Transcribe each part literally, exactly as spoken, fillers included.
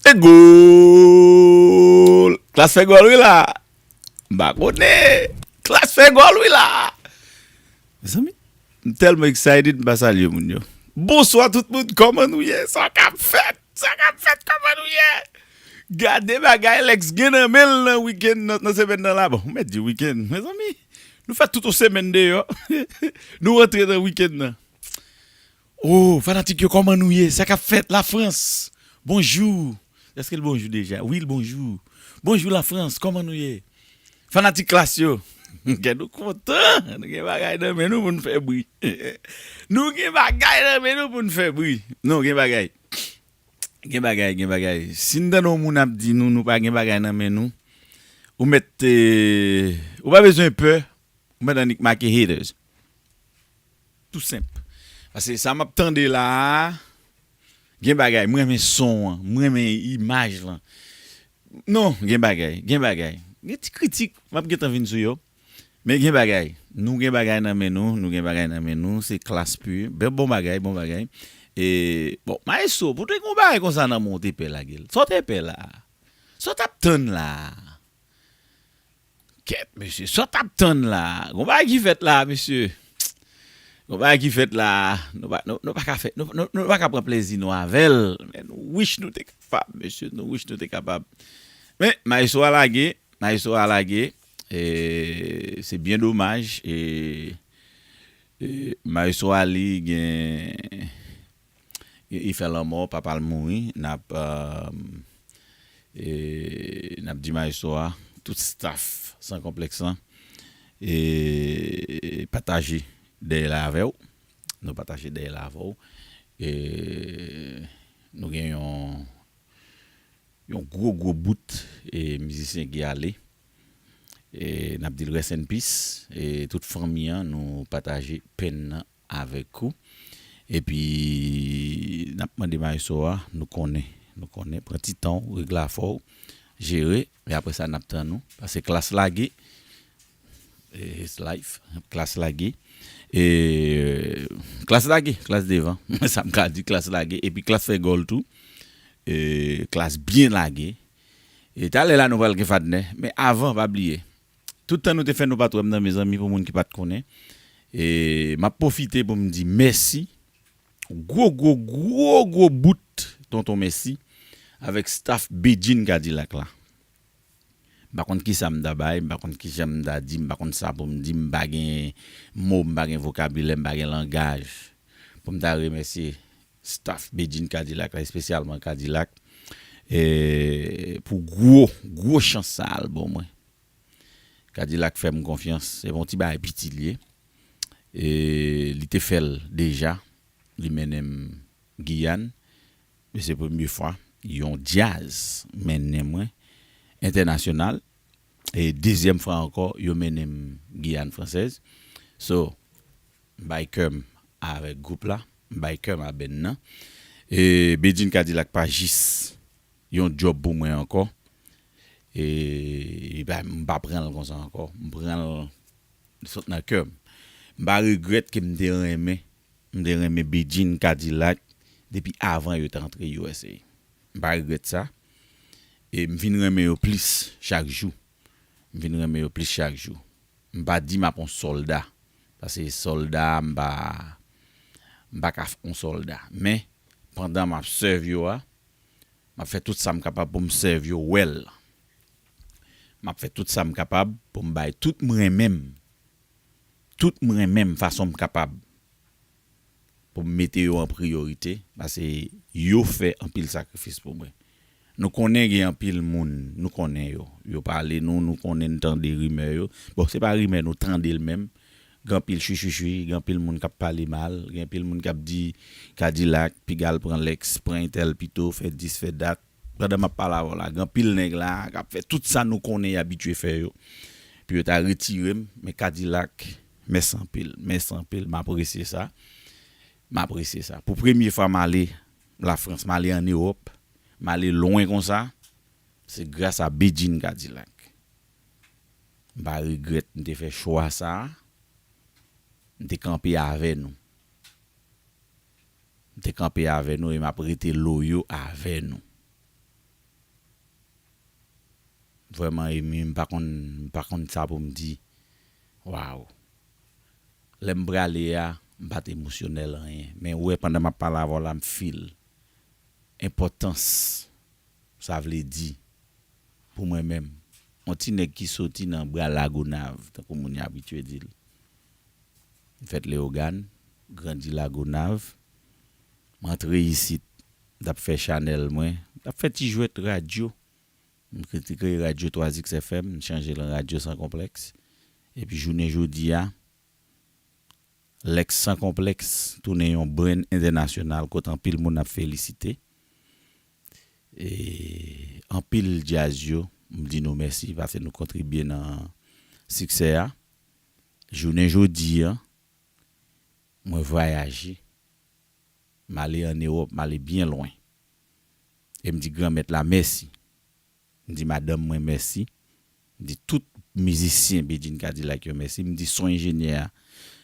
E gòl! Klass fè gòl wi la. M pa konnen. Klass fè gòl wi la. Mezanmi, m tèlman excited, m pa salye moun yo. Bonswa tout moun, kòman nou ye? Sa k ap fèt? Sa k ap fèt? Kòman nou ye? Gade bagay Lex gen nan men l nan wikenn nan, nan semèn nan la. Bon, ou mèt di wikenn, mezanmi. Nou fè tout yon semèn deyò. Nou rantre nan wikenn nan. Oh, fanatik yo, kòman nou ye? Sa k ap fèt? Lafrans, bonjou. Èske l bonjou deja? Wi, l bonjou. Bonjou, Lafrans, kòman nou ye? Fanatik Klass yo, kè nou kontan. Nou gen bagay nan men nou pou n fè bri. Nou gen bagay nan men nou pou n fè bri. Non, gen bagay. Gen bagay, gen bagay. Si n tande yon moun ap di nou, nou pa gen bagay nan men nou, ou mèt, eh, ou pa bezwen pè, ou mèt annik make haters. Tou senp. Paske sa m ap tande la a, gen bagay, m renmen son an, m renmen imaj lan. Non, gen bagay, gen bagay. Gen ti kritik, m ap gentan vin sou yo. Men gen bagay. Nou gen bagay nan men nou, nou gen bagay nan men nou, se Klass pur. Bon, bon bagay, bon bagay. E, bon, Maestro, pou te gen yon bagay konsa nan men w, te pè lage l. Sa w te pè la? Sa w t ap tann la? Kèt, mesye, sa w t ap tann la? Gon bagay ki fèt la, mesye. Gon bagay ki fèt la. Nou pa, nou, nou pa ka fè, nou, nou, nou pa ka pran plezi nou avè l. Men nou wish nou te kapab, mesye. Nou wish nou te kapab. Men, Maestro a lage, Maestro a lage. E, se byen domaj. E, e, Maestro a li gen, li fè lanmò, papa l mouri. N ap, eh, e, n ap di Maestro a, tout staff San Konplèks lan, e, pataje dèy la avè w. Nou pataje dèy la avè w. E, nou gen yon, yon gwo, gwo bout, e, mizisyen ki ale. E, n ap di l rest in peace. E, tout fanmi an, nou pataje pèn nan avèk ou. Epi, n ap mande Maestro a, nou konnen, nou konnen, pran ti tan w, regle afè w, jere, men apre sa, n ap tann ou. Paske Klass lage, e, his life, Klass lage, e, Klass lage, Klass devan, sa m ka di, Klass lage, epi Klass fè gòl tou, e, Klass byen lage, e talè la nou pral gen Fadnè, men avan, pa bliye, tout tan nou te fè nou pa t wè m nan, mezanmi, pou moun ki pa t konnen. E m ap pwofite pou m di mèsi. Gwo, gwo, gwo, gwo bout, tonton mèsi. Avèk staff Bedjine Kadilak la. M pa konn ki sa m ta bay, m pa konn ki jan m ta di, m pa konn sa pou m di, m pa gen mo, m pa gen vokabilè, m pa gen langaj. Pou m ta remèsye staff Bedjine Kadilak la, espesyalman Kadilak. E pou gwo, gwo chans sa al ban mwen. Kadilak fè m konfyans. Se pa yon ti bagay piti l ye. E li te fè l deja. Li mennen m Giyàn. Men se premye fwa yon djaz mennen mwen entènasyonal. E dezyèm fwa ankò, yo mennen m Giyàn fransèz. So, m bay kè m avèk gwoup la. M bay kè m a band nan. E Bedjine Kadilak pa jis yon djòb pou mwen ankò. E, e pa, m pa pran l konsa ankò. M pran l sot nan kè m. M pa regrèt ke m te renmen, m te renmen Bedjine Kadilak depi avan yo te antre U S A. M pa regrèt sa. E m vin renmen yo plis chak jou. M vin renmen yo plis chak jou. M pa di m ap yon sòlda. Paske sòlda, m pa, m pa ka f-, yon sòlda. Men, pandan m ap sèvi yo a, m ap fè tout sa m kapab pou m sèvi yo well. M ap fè tout sa m kapab pou m bay tout m renmen m. Tout m renmen m fason m kapab. Pou m mete yo an priyorite, paske yo fè anpil sakrifis pou mwen. Nou konnen gen anpil moun, nou konnen yo. Yo pale nou, nou konnen, n tande rimè yo. Bon, se pa rimè, nou tande l menm. Gen anpil chwichwichwi, gen anpil moun k ap pale mal, gen anpil moun k ap di Kadilak, piga l pran Lex, pran entèl pito, fè dis, fè dat. Pandan m ap pale avè w la, gen anpil nèg la k ap fè tout sa nou konnen y abitye fè yo. Pou yo ta retire m, men Kadilak, mèsi anpil, mèsi anpil, m apresye sa. M apresye sa. Pou premye fwa m ale Lafrans, m ale ann Ewòp, m ale lwen konsa, se gras a Bedjine Kadilak. M pa regrèt m te fè chwa sa a. M te kanpe avè nou. M te kanpe avè nou e m ap rete loyo avè nou. Vrèman, Emi, m pa konn, m pa konn sa pou m di. Waw. Lè m prale a, m pa t emosyonèl anyen. Men ou wè, pandan m ap pale avè w la, m feel enpòtans sa vle di pou mwen menm. Yon ti nèg ki soti nan bra Lagonav, tankou moun yo abitye di l. M fèt Leyogàn, grandi Lagonav. M antre isit, m t ap fè chanèl mwen, m t ap fè ti jwèt radyo. M kritike radyo twa X F M, m chanje l an radyo San Konplèks. Epi jounen jodi a, Lex San Konplèks tounen yon brand entènasyonal kote anpil moun ap felisite. E anpil djaz yo, m di nou mèsi paske nou kontribye nan siksè a. Jounen jodi a, mwen vwayaje, m ale ann Ewòp, m ale byen lwen. E m di Granmèt la mèsi. M di madanm mwen mèsi. M di tout mizisyen Bedjine Cadillac yo mèsi. M di son enjenyè a,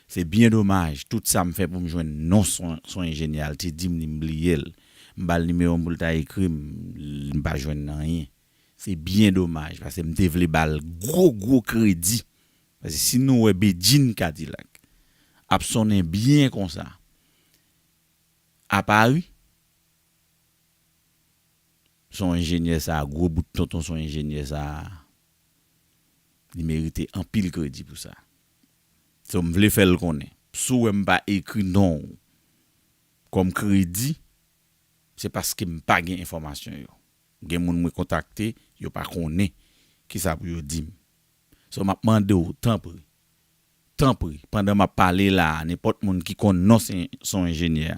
se byen domaj, tout sa m fè pou m jwenn non son, son enjenyè a, l te di m li, m bliye l. M ba l nimewo m pou l ta ekri m, l, m pa jwenn anyen. Se byen domaj, paske m te vle ba l gwo, gwo kredi. Paske si nou wè Bedjine Cadillac ap sonnen byen konsa, a Pari, son enjenyè sa a, gwo bout tonton son enjenyè sa a, li merite anpil kredi pou sa. So, m vle fè l konnen. Si w wè m pa ekri non w kòm kredi, se paske m pa gen enfòmasyon yo. Gen moun mwen kontakte, yo pa konnen kisa pou yo di m. So, m ap mande w, tanpri, tanpri, pandan m ap pale la a, nenpòt moun ki konn non se, son enjenyè a,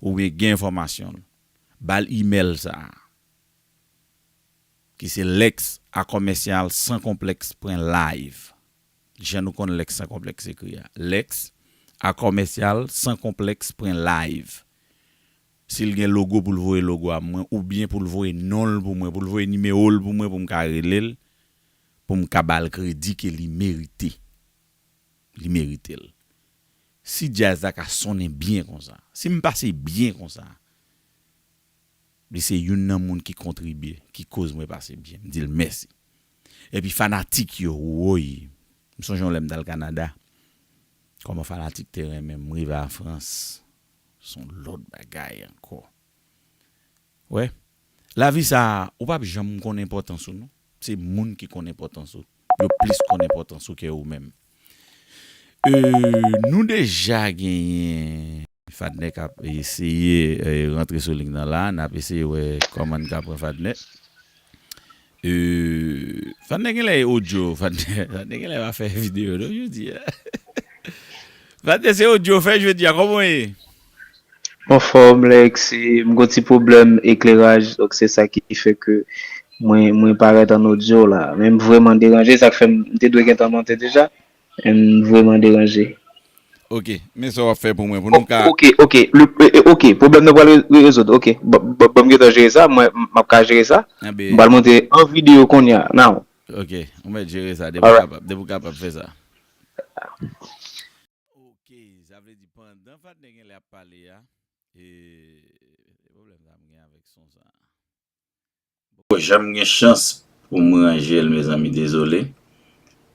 oubyen gen enfòmasyon l, ba l imèl sa a, ki se Lex a commercial sans complexe point live. Jan nou konn Lex San Konplèks ekri a. Lex a commercial sans complexe point live. Si l gen logo pou l voye logo a mwen, oubyen pou l voye non l pou mwen, pou l voye nimewo l pou mwen, pou m ka rele l, pou m ka ba l kredi ke li merite. Li merite l. Si djaz la ka sonnen byen konsa, si m pase byen konsa, li se youn nan moun ki kontribye, ki koz mwen pase byen. M di l mèsi. Epi fanatik yo, woy. M sonje yon lè m t al Kanada. Kòman fanatik te renmen m, m rive a Frans. Se yon lòt bagay ankò. Wè. Lavi sa a, ou p ap janm konn enpòtans ou non. Se moun ki konn enpòtans ou. Yo plis konn enpòtans ou ke ou menm. E, nou deja genyen Fadner k ap eseye, e, rantre sou liy nan la. N ap eseye wè kòman n ka pran Fadner. E, Fadner genlè e odyo. Fadner, Fadner genlè pa fè videyo non jodi a. Fadner, se odyo w fè jodi a, kòman w ye? Anfòm, Lex, e m gon ti pwoblèm ekleraj, donk se sa ki fè ke mwen, mwen parèt an odyo la. Men m vrèman deranje, sa k fè m, m te dwe gentan monte deja, men m vrèman deranje. Ok, men sa w ap fè pou mwen, pou nou ka. Ok, ok, le, e, e, ok, pwoblèm nan pral re- re- rezoud, ok. Ban ban- ban m gentan jere sa, mwen, m ap ka jere sa. M pral monte an videyo kounye a, now. Ok, ou mèt jere sa, depi w kapab, depi w kapab fè sa. Ok, sa vle di pandan Fadner genlè ap pale a, e, e pwoblèm sa m gen avèk son sa. Poko janm gen chans pou m ranje l, mezanmi, dezole.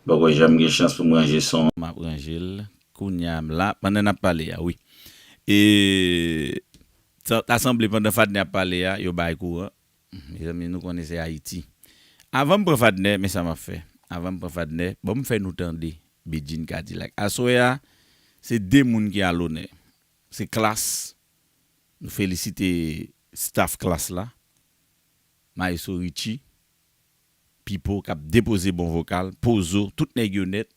Poko janm gen chans pou m ranje son an. M ap ranje l kounye a la, pandan n ap pale a, wi. E, sa, ta sanble pandan Fadner ap pale a, yo bay kouran. Mezanmi, nou konnen se Ayiti. Avan m pran Fadner, men sa m ap fè. Avan m pran Fadner, ban m fè nou tande Bedjine Cadillac. Aswè a, se de moun ki alonè. Se Klass. Nou felisite staff Klass la. Maestro Richie, Pipo k ap depoze bon vokal, Pozo, tout nèg yo nèt.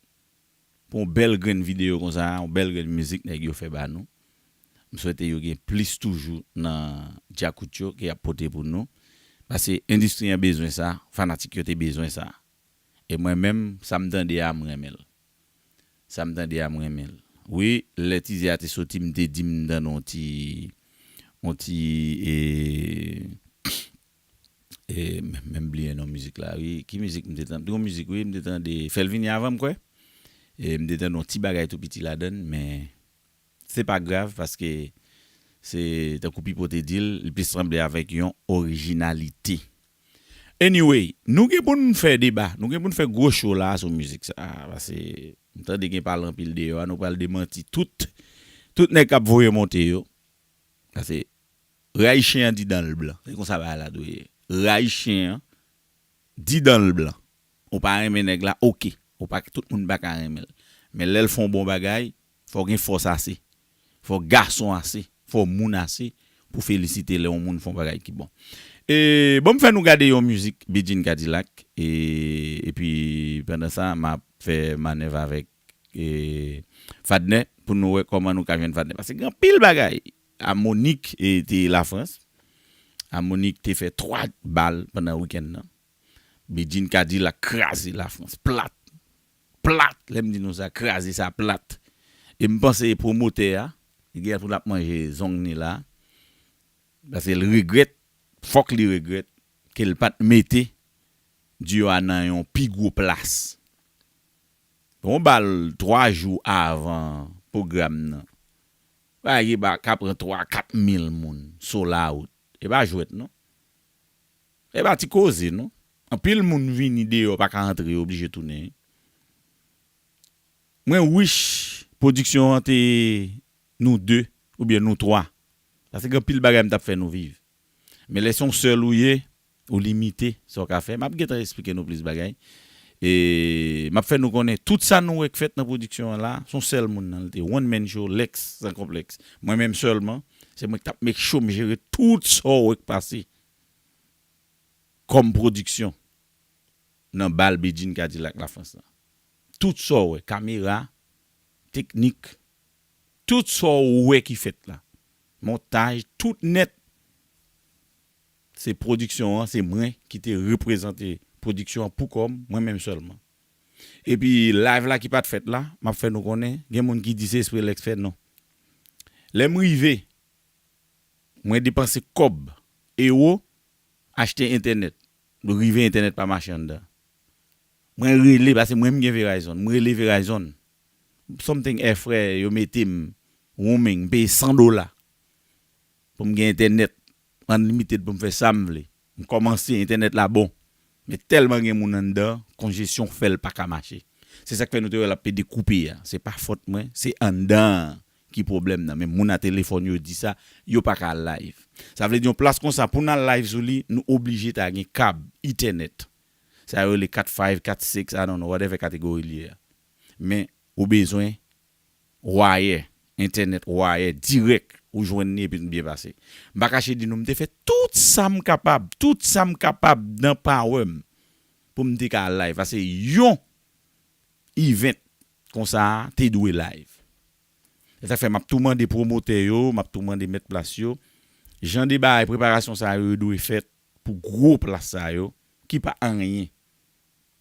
Pou yon bèl grenn videyo konsa, yon bèl grenn mizik nèg yo fè ba nou. M swete yo gen plis toujou nan djakout yo ke y ap pote pou nou. Paske endistri an bezwen sa, fanatik yo te bezwen sa. E mwen menm, sa m tande a, m renmen l. Sa m tande a, m renmen l. Wi, lè tizè a te soti, m te di m tande yon ti, yon ti, e, e, men m bliye non mizik la, wi. Ki mizik m te tande? Yon mizik, wi, m te tande Fè l vini avan m, kwè. E m te tande yon ti bagay tou piti ladan l, men se pa grav, paske se, tankou Pipo te di l, li plis sanble avèk yon orijinalite. Anyway, nou gen pou n fè deba, nou gen pou n fè gwo show la sou mizik sa. Pase m tande gen pale anpil deyò a, nou pral demanti tout, tout nèg k ap voye monte yo. Pase ray chen an di dan l blan. Se konsa bagay la dwe ye. Ray chen an di dan l blan. Ou pa renmen nèg la, oke. Ou pa, tout moun pa ka renmen l. Men lè l fè yon bon bagay, fò w gen fòs ase. Fò w gason ase. Fò w moun ase pou felisite lè yon moun fè yon bagay ki bon. E, bon, m fè nou gade yon mizik Bedjine Cadillac. E, epi, pandan sa, m ap fè manèv avèk, e, Fadner pou nou wè kòman nou ka jwenn Fadner. Pase gen anpil bagay. Amonik, e, te Lafrans. Amonik te fè twa bal pandan wikenn nan. Bedjine Cadillac kraze Lafrans. Plat. Plat. Lè m di nou sa, kraze sa plat. E m panse pwomotè a, li gen pou l ap manje zong ni la. Pase l regrèt, fòk li regrèt, ke l pa t mete Diyo a nan yon pi gwo plas. Yon bal twa jou avan pwogram nan. Bagay ki ba, ka pran twa, kat mil moun, sold out. E pa jwèt, non. E pa ti koze, non. Anpil moun vini deyò, pa ka antre, yo oblije tounen. Mwen wish pwodiksyon an te nou de, oubyen nou twa. Pase gen anpil bagay m t ap fè nou viv. Men lè se yon sèl ou ye, ou limite sa w ka fè. M ap gentan esplike nou plis bagay. E m ap fè nou konnen tout sa nou wè k fèt nan pwodiksyon an la, se yon sèl moun nan, li te one man show, Lex, san konplèks. Mwen menm sèlman, se mwen ki t ap make sure m jere tout sa w wè k pase kòm pwodiksyon nan bal Bedjine Cadillac Lafrans lan. Tout sa w wè, kamera, teknik, tout sa w wè ki fèt la, montaj, tout nèt, se pwodiksyon an, se mwen ki te reprezante pwodiksyon an pou kò m, mwen menm sèlman. Epi live la ki pa t fèt la, m ap fè nou konnen, gen moun ki di se espre Lex fè, non. Lè m rive, mwen depanse kòb, ewo, achte entènèt. Rive entènèt pa mache anndan. Mwen rele, pase mwen m gen Verizon. Mwen rele Verizon. Something air frè, yo mete m roaming, m peye san dola pou m gen entènèt unlimited pou m fè sa m vle. M kòmanse, entènèt la bon. Men tèlman gen moun anndan, konjesyon fè l pa ka mache. Se sa k fè nou te wè l ap pede koupe a. Se pa fòt mwen, se anndan an ki pwoblèm nan. Men moun a telefòn yo di sa, yo pa ka al live. Sa vle di yon plas konsa, pou n al live sou li, nou oblije ta gen kab, ethernet. Sa yo rele kat five, kat six, I don't know, whatever kategori li ye a. Men, ou bezwen wire, entènèt wire, dirèk, ou jwenn li epi n byen pase. M pa kache di nou, m te fè tout sa m kapab, tout sa m kapab nan power m pou m te ka al live. Pase yon event konsa a te dwe live. Se sa k fè m ap tou mande pwomotè yo, m ap tou mande mèt plas yo, jan de bagay, preparasyon sa yo, yo dwe fèt pou gwo plas sa yo, ki pa anyen.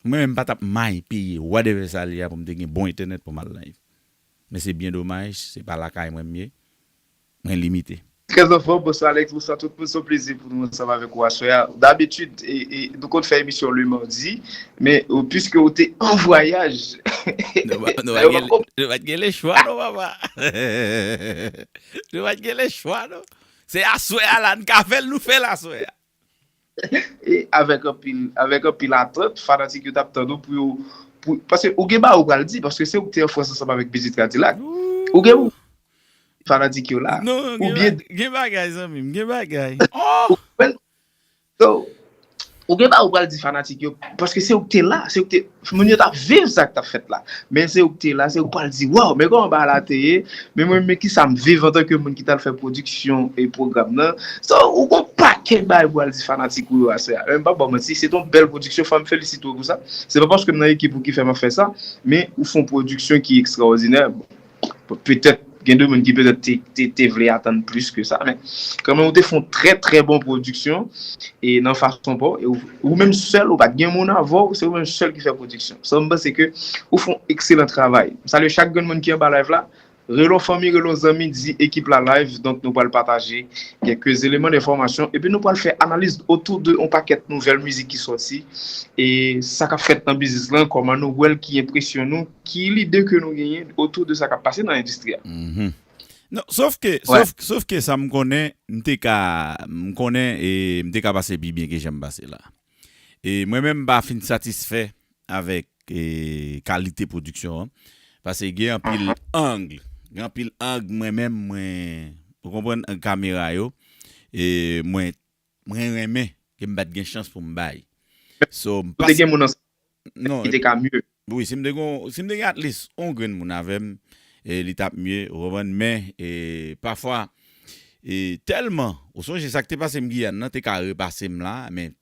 Mwen menm m pa t ap may peye whatever sa li a pou m te gen bon entènèt pou m al live. Men se byen domaj, se pa lakay mwen m ye. Mwen limite. Trè anfòm, bonswa Alex, bonswa tout moun. Se yon plezi pou nou ansanm avèk ou aswè a. Dabitid, e, e, nou konn fè emisyon le madi, men, e, piske ou te an vwayaj, nou pa, nou pa gen, nou pa t gen lechwa, non, papa. Nou pa t gen lechwa, non. Se aswè a la, n ka fè l, nou fè l aswè a. E avèk anpil, avèk anpil atant, fanatik yo t ap tann ou pou yo, pou, paske ou gen bagay ou pral di, paske se ou ki te an Frans ansanm avèk Bedjine Cadillac. Ou gen pou fanatik yo la. Non, gen, oubyen ba-, gen bagay, zanmi m, gen bagay. Oh! Ou konprann? So, ou gen bagay ou pral di fanatik yo, paske se ou ki te la, se ou ki te, moun yo t ap viv sa k t ap fèt la. Men se ou ki te la, se ou ki pral di, waw, men kòman bagay la te ye, men mwen, men kisa m viv antanke moun ki t al fè pwodiksyon e pwogram nan. So, ou gon pakèt bagay pou al di fanatik ou yo aswè a. Men m p ap ba w manti, se t on bèl pwodiksyon, fò m felisite w pou sa. Se pa paske m nan ekip ou ki fè m ap fè sa, men ou fè on pwodiksyon ki ekstraòdinè. Bon, petèt, gen de moun ki petèt te, te, te vle atann plis ke sa, men kanmenm ou te fè on trè, trè bon pwodiksyon e nan fason pa w, e ou, ou menm sèl, ou pa t gen moun avè w, se ou menm sèl ki fè pwodiksyon. So, m panse ke ou fè on ekselan travay. M salye chak grenn moun ki anba live la. Rele yon fanmi, rele yon zanmi, di ekip la live, donk nou pral pataje kèk eleman d enfòmasyon, epi nou pral fè analiz otou de yon pakèt nouvèl mizik ki sòti, e sa k ap fèt nan biznis lan, kòman nou wè l, ki enpresyon nou, ki lide ke nou genyen otou de sa k ap pase nan endistri a. Mhm. Non, sof ke, wè, sof, sof ke sa m konnen, m te ka, m konnen, e m te ka pase pi byen ke jan m pase la. E mwen menm m pa fin satisfè avèk e, kalite pwodiksyon an. Paske gen anpil ang. Gen anpil ang mwen menm mwen, ou konprann, ang kamera yo. E mwen mwen renmen ke m pa t gen chans pou m bay. So, m Ou te gen moun ansanm non, ki te ka mye. Wi, si m te gen, si m te gen at least on grenn moun avè m, e, li t ap mye, ou konprann, men e, pafwa, e, tèlman, ou sonje sa k te pase m Giyàn nan, te ka repase m la, men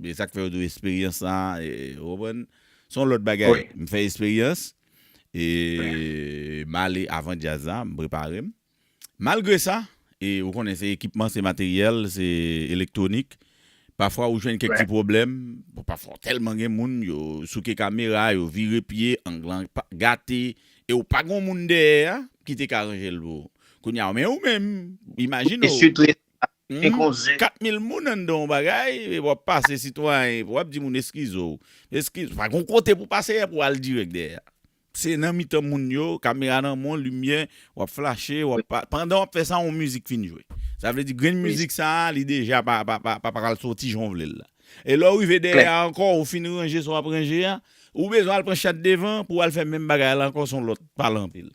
e sa k fè yo di w eksperyans la, e, ou konprann, se yon lòt bagay. M fè eksperyans, e m ale avan djaz la, m prepare m. Malgre sa, e ou konnen se ekipman, se materyèl, se elektwonik. Pafwa ou jwenn kèk ti pwoblèm, bon, pafwa tèlman gen moun, yo souke kamera, yo vire pye, ang lan gate, e ou pa gen moun dèyè a ki te ka ranje l pou ou. Kounye a, men ou menm, imajine w. Kat mil moun anndan yon bagay, w ap pase sitwayen, w ap di moun eskize w. Eskize, pa gen kote pou pase pou al dirèk dèyè a. Se nan mitan moun yo, kamera nan men w, limyè, w ap flache, w ap pa, pandan w ap fè sa, yon mizik fin jwe. Sa vle di grenn mizik sa a, li deja pa, pa, pa, pa pral soti jan w vle l la. E lè w rive dèyè a ankò, ou fin ranje sa w ap ranje a, ou bezwen al pran chat devan pou w al fè menm bagay la ankò, se yon lòt pale anpil.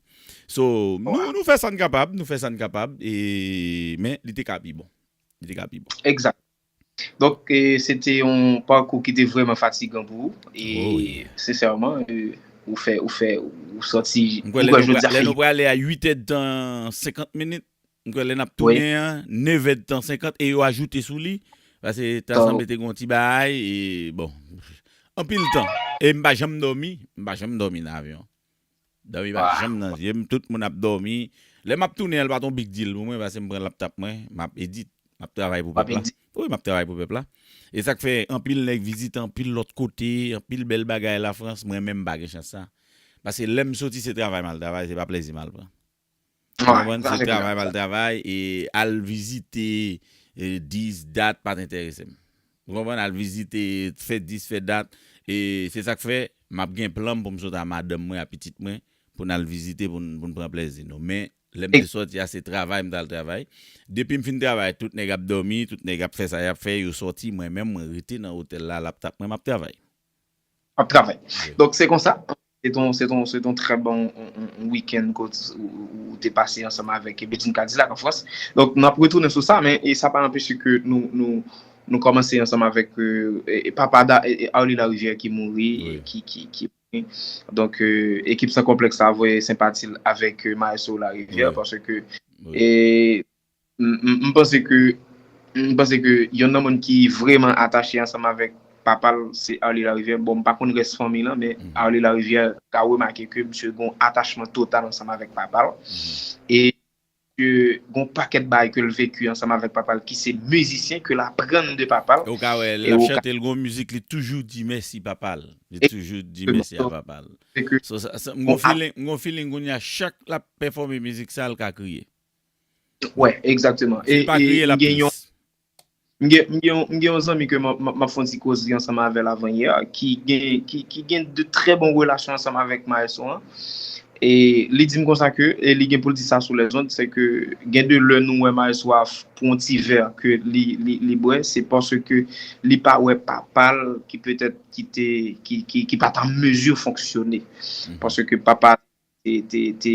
So, nou, nou fè sa n kapab, nou fè sa n kapab, e, men li te ka pi bon. Li te ka pi bon. Egzak. Donk, e, se te yon pakou ki te vrèman fatigan pou ou. E, sensèman, e, ou fè, ou fè, ou santi, ou kwè jodi a. Lè nou prale a uit èdtan senkant minit, m kwè lè n ap tounen an, nèf èdtan senkant, e yo ajoute sou li. Paske ta sanble te gen yon ti bagay, e, bon, anpil tan. E m pa janm dòmi, m pa janm dòmi nan avyon. Dòmi pa janm nan zye m, tout moun ap dòmi. Lè m ap tounen an, li pa t yon big deal pou mwen, paske m pran laptop mwen, m ap edit, m ap travay pou pèp la. Wi, m ap travay pou pèp la. E sa k fè anpil nèg vizite anpil lòt kote, anpil bèl bagay Lafrans, mwen menm m pa gen chans sa. Paske lè m soti se travay m al travay, se pa plèzi m al pran. Ou konprann? Se travay m al travay, e al vizite, e, dis dat pa t enterese m. Ou konprann? Al vizite, fè dis, fè dat. E se sa k fè, m ap gen plan m pou m sot a madanm mwen, a pitit mwen, pou n al vizite, pou n, pou n pran plèzi nou. Men, lè m te sòti a, se travay m t al travay. Depi m fin travay, tout nèg ap dòmi, tout nèg ap fè sa y ap fè, yo sòti, mwen menm, mwen rete nan otèl la, laptop mwen, m ap travay. Ap travay. Donk, se konsa. Se ton, se ton, se ton trè bon on, on, on weekend kot ou, ou, ou te pase ansanm avèk Bedjine Cadillac an Frans. Donk, n ap retounen sou sa, men e sa pa anpeche ke nou, nou, nou kòmanse ansanm avèk e, e, papa da, e, e Arly Larivière ki mouri, ki, ki, ki mouri. Donk, e, ekip San Konplèks la voye senpati l avèk e, Maestro Larivière, paske e, M, m, m panse ke m panse ke yonn nan moun ki vrèman atache ansanm avèk papa l se Arly Larivière. Bon, m pa konn rès fanmi lan, men Arly Larivière ka remake ke misye gen yon atachman total ansanm avèk papa l. E ke gen yon pakèt bagay ke l veki ansanm avèk papa l ki se mizisyen ke l aprann de papa l. Ou ka wè, lè l ap chante, l gen yon mizik, li toujou di mèsi papa l. Li toujou di mèsi a papa l. So, sa, sa, m gen yon feeling, m gen yon feeling kounye a, chak l ap pèfòme mizik sa, l ka kriye. Wè, egzakteman. E, e m gen yon m gen, m gen, m gen yon zanmi ke m ap, m ap, m ap fè yon ti koze ansanm avè l avan yè, ki gen, ki, ki gen de trè bon relasyon ansanm avèk maestro an. E li di m konsa ke, e li gen pou l di sa sou lèzond, se ke gen de lè nou wè maestro a pou yon ti vè ke li, li, li bwè, se paske li pa wè papa l ki petèt ki te, ki, ki, ki pa t an mezi fonksyone. Paske papa te, te, te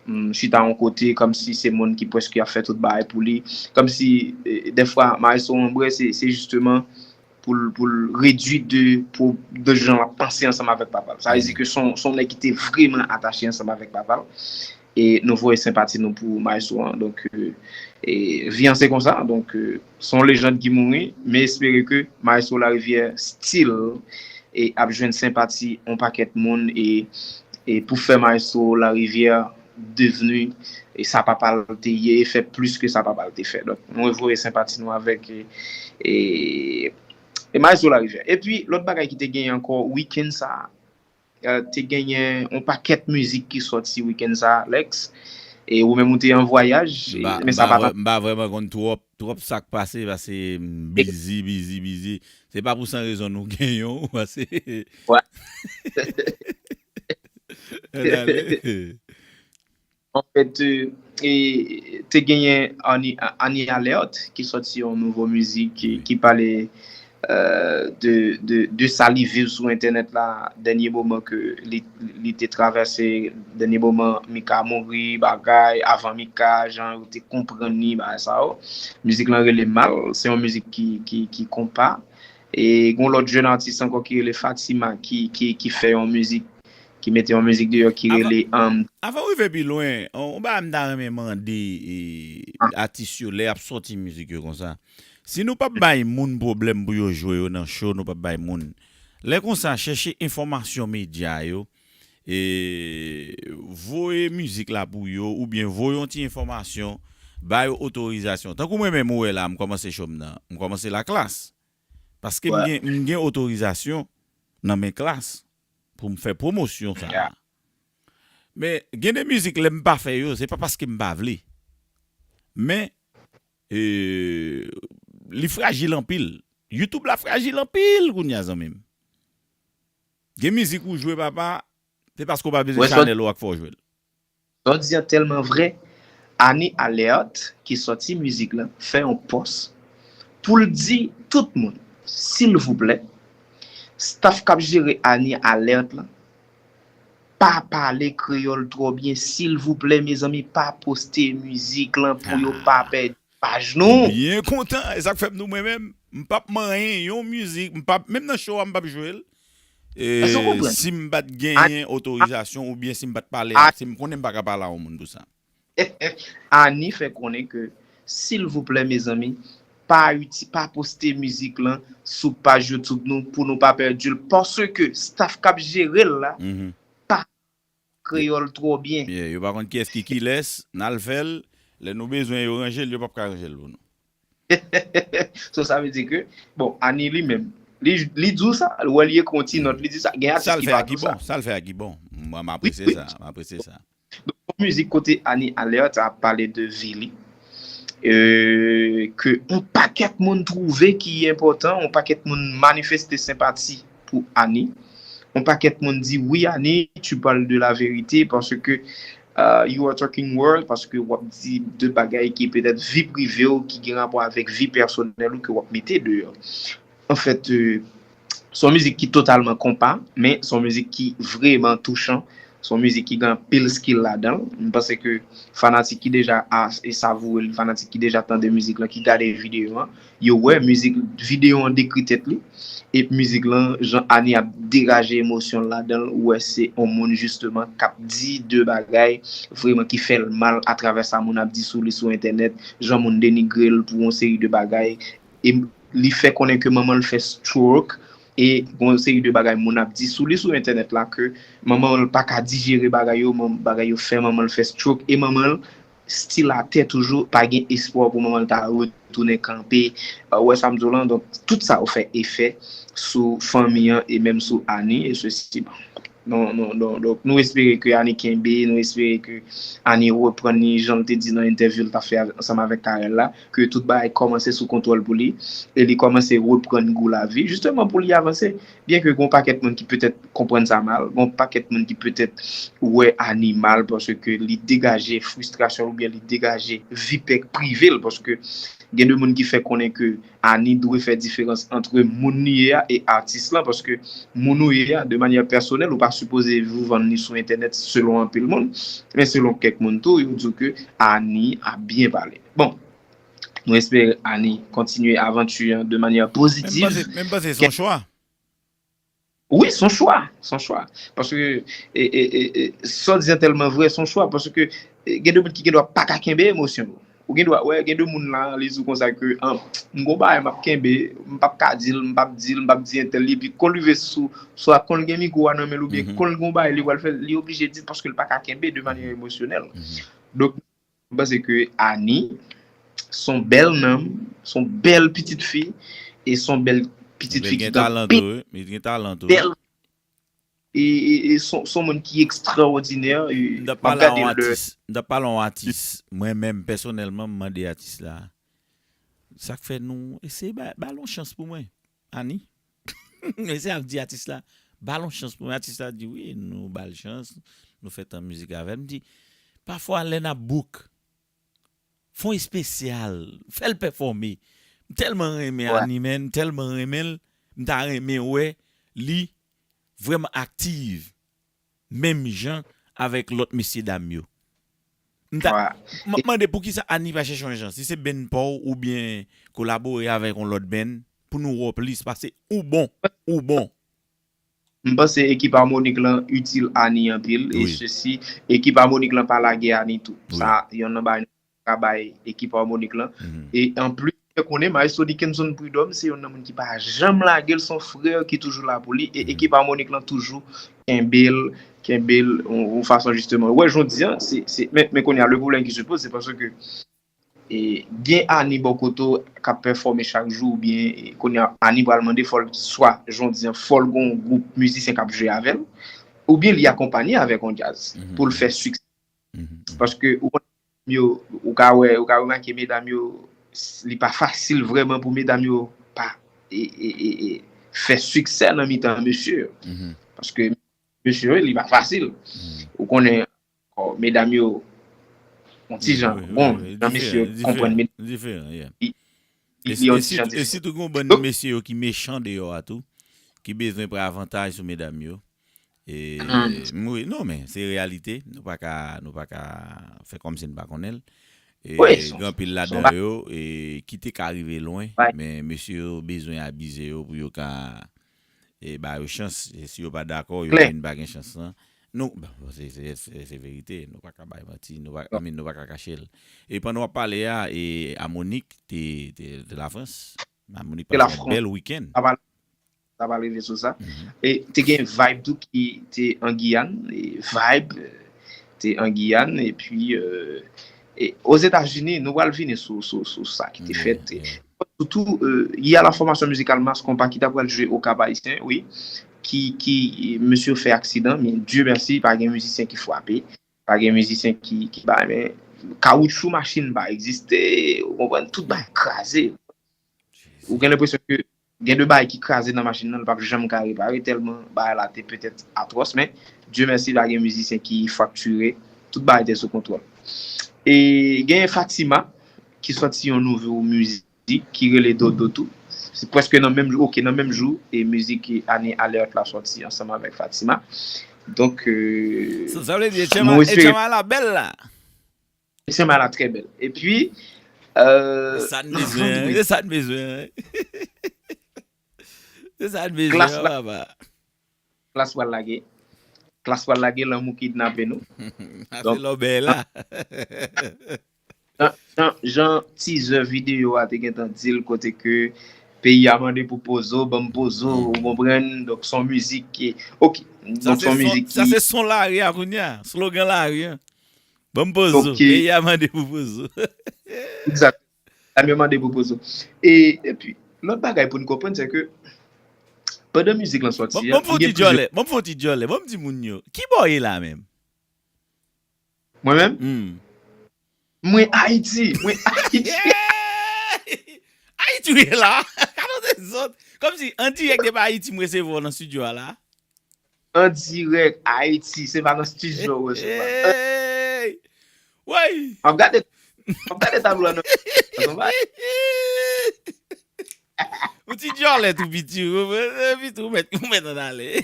mm, chita yon kote, kòmsi se moun ki prèske ap fè tout bagay pou li. Kòmsi, e, dèfwa, maestro an bwè, se, se jisteman pou l, pou l redui de, pou, de jan l ap panse ansanm avèk papa l. Sa vle di ke se yon, se yon nèg ki te vrèman atache ansanm avèk papa l. E nou voye senpati nou pou maestro an. Donk, e, e, vi an se konsa. Donk, e, se yon lejand ki mouri. Men espere ke maestro Larivière still e ap jwenn senpati yon pakèt moun e, e pou fè maestro Larivière devni e sa papa l te ye e fè plis ke sa papa l te fè. Donk, nou voye senpati nou avèk e, e, e maestro Larivière. Epi, lòt bagay ki te genyen ankò, wikenn sa a, e, te genyen yon pakèt mizik ki sòti wikenn sa a, Lex. E ou menm ou te an vwayaj, e, men sa pa t. M pa vrèman konn twòp, twòp sa k pase, paske m bizi, bizi, bizi. Se pa pou san rezon nou genyen w, paske. Anfèt, e, te genyen Annie, Annie Alerte ki sòti yon nouvo mizik ki, ki pale euh, de, de, de sa li viv sou entènèt la, dènye moman ke li, li te travèse, dènye moman Mika mouri, bagay, avan Mika, jan yo te konprann li, bagay sa yo. Mizik lan rele Mal, se yon mizik ki, ki, ki konpa. E gon lòt jèn atis ankò ki rele Fatima, ki, ki, ki fè yon mizik, ki mete yon mizik deyò ki rele, um, Avan w rive pi lwen, on, on bagay m ta renmen mande e, atis yo lè y ap sòti mizik yo konsa. Si nou p ap bay moun pwoblèm pou yo jwe yo nan show, nou p ap bay moun. Lè konsa, chèche enfòmasyon medya yo, e voye mizik la pou yo, oubyen voye yon ti enfòmasyon, ba yo otorizasyon. Tankou mwen menm ou wè la, m kòmanse show m nan, m kòmanse Laklas. Paske m gen, m gen otorizasyon nan men Klass pou m fè pwomosyon sa a. Men gen de mizik lè m pa fè yo, se pa paske m pa vle. Men e, li frajil anpil. YouTube la frajil anpil kounye a, zanmi m. Gen mizik ou jwe, papa, se paske w pa bezwen chanèl ou ak fè w jwe l. Sa w di an tèlman vrè. Annie Alerte ki sòti mizik lan fè yon pòs pou l di tout moun, silvouplè, staff k ap jere Annie Alerte lan pa pale kreyòl twò byen, silvouplè, mezanmi, pa poste mizik lan pou yo pa pèdi paj nou. Byen kontan. E sa k fè m di w mwen menm, m p ap manyen yon mizik, m p ap, menm nan show a, m p ap jwe l. E, si m pa t genyen otorizasyon oubyen si m pa t pale a, si m konnen m pa ka pale a yon moun pou sa. Annie fè konnen ke, silvouplè, mezanmi, pa uti, pa poste mizik lan sou paj YouTube nou pou nou pa pèdi l, paske staff k ap jere l la pa kreyòl twò byen. Yo pa konn kiyès ki kilès, n al fè l, lè nou bezwen yo ranje l, yo p ap ka ranje l pou nou. So, sa vle di ke, bon, Annie li menm, li, li di w sa, ou wè li ekri yon ti nòt, li di sa, gen atis ki pa di w sa. Sa l fè a ki bon, sa l fè a ki bon. Mwen, m apresye sa, m apresye sa. Donk, yon mizik kote Annie Alerte ap pale de vi li, euh, ke yon pakèt moun twouve ki enpòtan, yon pakèt moun manifeste senpati pou Annie. Yon pakèt moun di, wi, Annie, tu parles de la vérité, paske, euh, you are talking world, paske w ap di de bagay ki petèt vi prive w, ki gen rapò avèk vi pèsonèl ou ke w ap mete deyò. Anfèt, euh, se yon mizik ki totalman konpa, men se yon mizik ki vrèman touchan. Se yon mizik ki gen anpil skill ladan l. M panse ke fanatik ki deja a, e savoure l, fanatik ki deja tande mizik lan, ki gade videyo an, yo wè mizik, videyo an dekri tèt li. E mizik lan, jan Annie ap degaje emosyon l ladan l, ou wè se yon moun jisteman k ap di de bagay vrèman ki fè l mal atravè sa moun ap di sou li sou entènèt, jan moun denigre l pou yon seri de bagay. E li fè konnen ke manman l fè stroke, e gon seri de bagay moun ap di sou li sou entènèt la ke manman l pa ka dijere bagay yo, bagay yo fè manman l fè stroke, e manman l still atè toujou, pa gen espwa pou manman l ta retounen kanpe. Ou wè sa m di w lan, donk tout sa yo fè efè sou fanmi an e menm sou Annie e sesi. Non, non, non. Donk, nou espere ke Annie kenbe, nou espere ke Annie reprann li jan l te di nan entèvyou l t ap fè ansanm avèk Carel la, ke tout bagay kòmanse sou kontwòl pou li, e li kòmanse reprann gou lavi, jisteman pou li avanse. Byen ke gon pakèt moun ki petèt konprann sa mal, gon pakèt moun ki petèt wè Annie mal, paske li degaje fristrasyon l oubyen li degaje vi pè prive l, paske gen de moun ki fè konnen ke Annie dwe fè diferans ant moun li ye a e atis lan, paske moun ou ye a, de manyè pèsonèl, ou pa sipoze viv vann li sou entènèt selon anpil moun, men selon kèk moun tou, yo di w ke Annie ap byen pale. Bon, nou espere Annie kontinye avanti an de manyè pozitiv. Men m panse se yon chwa. Wi, se yon chwa, se yon chwa. Paske, e, e, e, e, sa w di an tèlman vrè, se yon chwa, paske, e, gen de moun ki gendwa pa ka kenbe emosyon yo. Ou gendwa wè, gen de moun la, li di w konsa ke, an, m gon bagay m ap kenbe, m p ap ka di l, m p ap di l, m p ap di entèl li, epi kon l rive sou, swa kon l gen mikwo a nan men l, oubyen kon l gon bagay li pral fè, li oblije di l paske l pa ka kenbe de manyè emosyonèl. Donk, m panse ke Annie, se yon bèl nanm, se yon bèl pitit fi, e se yon bèl pitit fi ki gen anpil bèl, e, e, e se, se yon moun ki ekstraòdinè. M t ap pale a yon atis, m t ap pale a yon atis, mwen menm pèsonèlman, m mande atis la, sa k fè nou eseye ba, ba l yon chans pou mwen, Annie? Mesye ap di atis la, ba l yon chans pou mwen. Atis la di wi, nou ba l chans, nou fè tan mizik avè l. M di, pafwa lè n ap book, fè yon espesyal, fè l pèfòme. M tèlman renmen Annie, man, m tèlman renmen l, m ta renmen wè li vrèman aktiv menm jan avèk lòt mesye dam yo. M ta, m ap mande poukisa Annie pa chèche yon jan, si se band pa w oubyen kolabore avèk yon lòt band pou nou wè w plis, paske ou bon, ou bon. M panse ekip Harmonik lan itil Annie anpil, e sesi, ekip Harmonik lan pa lage Annie tou. Sa, yonn nan bagay ka bay ekip Harmonik lan. E anplis, fè konnen Maestro Dickenson Prud'homme se yonn nan moun ki pa janm lage l, se yon frè ki toujou la pou li, e ekip Harmonik lan toujou kenbe l, kenbe l yon fason jisteman. Wè, jodi an, se, se, men, men kounye a, le pwoblèm ki se poze, se paske e, gen Annie bò kote w k ap pèfòme chak jou, oubyen e, kounye a, Annie pral mande fò l, swa, jodi an, fò l gen yon gwoup mizisyen k ap jwe avè l, oubyen li akonpanye avèk yon djaz pou l fè siksè. Paske ou konn yo, ou ka wè, ou ka remake medam yo, li pa fasil vrèman pou medam yo pa e, e, e, e, fè siksè nan mitan mesye yo. Paske mesye yo, li pa fasil. Ou konnen, medam yo, yon ti jan, bon, jan mesye yo konprann medam yo, li yon ti jan diferan. E sitou gen yon bann mesye yo ki mechan deyò a tou, ki bezwen pran avantaj sou medam yo. E, wi, non, men se reyalite. Nou pa ka, nou pa ka fè kòmsi n pa konnen l. E, gen anpil ladan yo e, ki te ka rive lwen, men mesye yo bezwen abize yo pou yo ka e, ba yo chans. E si yo pa dakò, yo vin pa gen chans lan. Nou, bon, se, se, se, se verite, nou pa ka bay manti, nou pa, I mean, nou pa ka kache l. E pandan w ap pale a, e, Harmonik te, te, te Lafrans. Harmonik pase yon bèl wikenn. Sa pral rive sou sa. E te gen Vibe tou ki te an Giyàn. E Vibe, euh, te an Giyàn. Epi, euh, e Ozetazini, nou pral vini sou, sou, sou sa ki te fèt. Surtout, euh, il y a la formation musicale Mass Compas ki ta pral jwe Okap Ayisyen, wi. Ki, ki, mesye fè aksidan, men Dieu merci, pa gen mizisyen ki frape. Pa gen mizisyen ki, ki bay, men kawoutchou machin pa egziste, ou konprann, tout bay kraze. Ou gen lenpresyon ke gen de bagay ki kraze nan machin nan, l p ap janm ka repare tèlman bagay la te petèt atwòs, men Dye mèsi pa gen mizisyen ki fraktire, tout bagay te sou kontwòl. E gen Fatima ki sòti yon nouvo mizik ki rele Dodo tou. Se prèske nan menm jou, ok, nan menm jou e mizik Annie Alerte la sòti ansanm avèk Fatima. Donk, euh, sa vle di Etchema la bèl la. Etchema la trè bèl. Epi, euh, se sa n bezwen, se sa n bezwen. Se sa n bezwen, papa. Klass pral lage. Klass pral lage, lanmou kidnape nou. Donk, se lòbèy la. Jan, jan, jan teaser videyo a te gentan di l, kote ke peyi a mande pou pozo, ban m pozo, ou konprann? Donk, se yon mizik ki, ok, donk se yon mizik ki. Sa se son lari a kounye a, slogan lari a. Ban m pozo, peyi a mande pou pozo. Egzakteman. Sa m yo mande pou pozo. E, epi, lòt bagay pou n konprann, se ke pandan mizik lan sòti a, ban m fè yon ti djòlè, ban m fè yon ti djòlè, ban m di moun yo, ki bò w ye la menm? Mwen menm? Mwen Ayiti, mwen Ayiti. Ayiti w ye la? Gade w de zòt. Kòmsi, an dirèk depi Ayiti m resevwa w nan estidyo a la. An dirèk Ayiti, se pa nan estidyo w resevwa. Woy! M ap gade, m ap gade tablo a nan. Ou ti djòlè tou piti, ou piti ou mèt, ou mèt ann ale.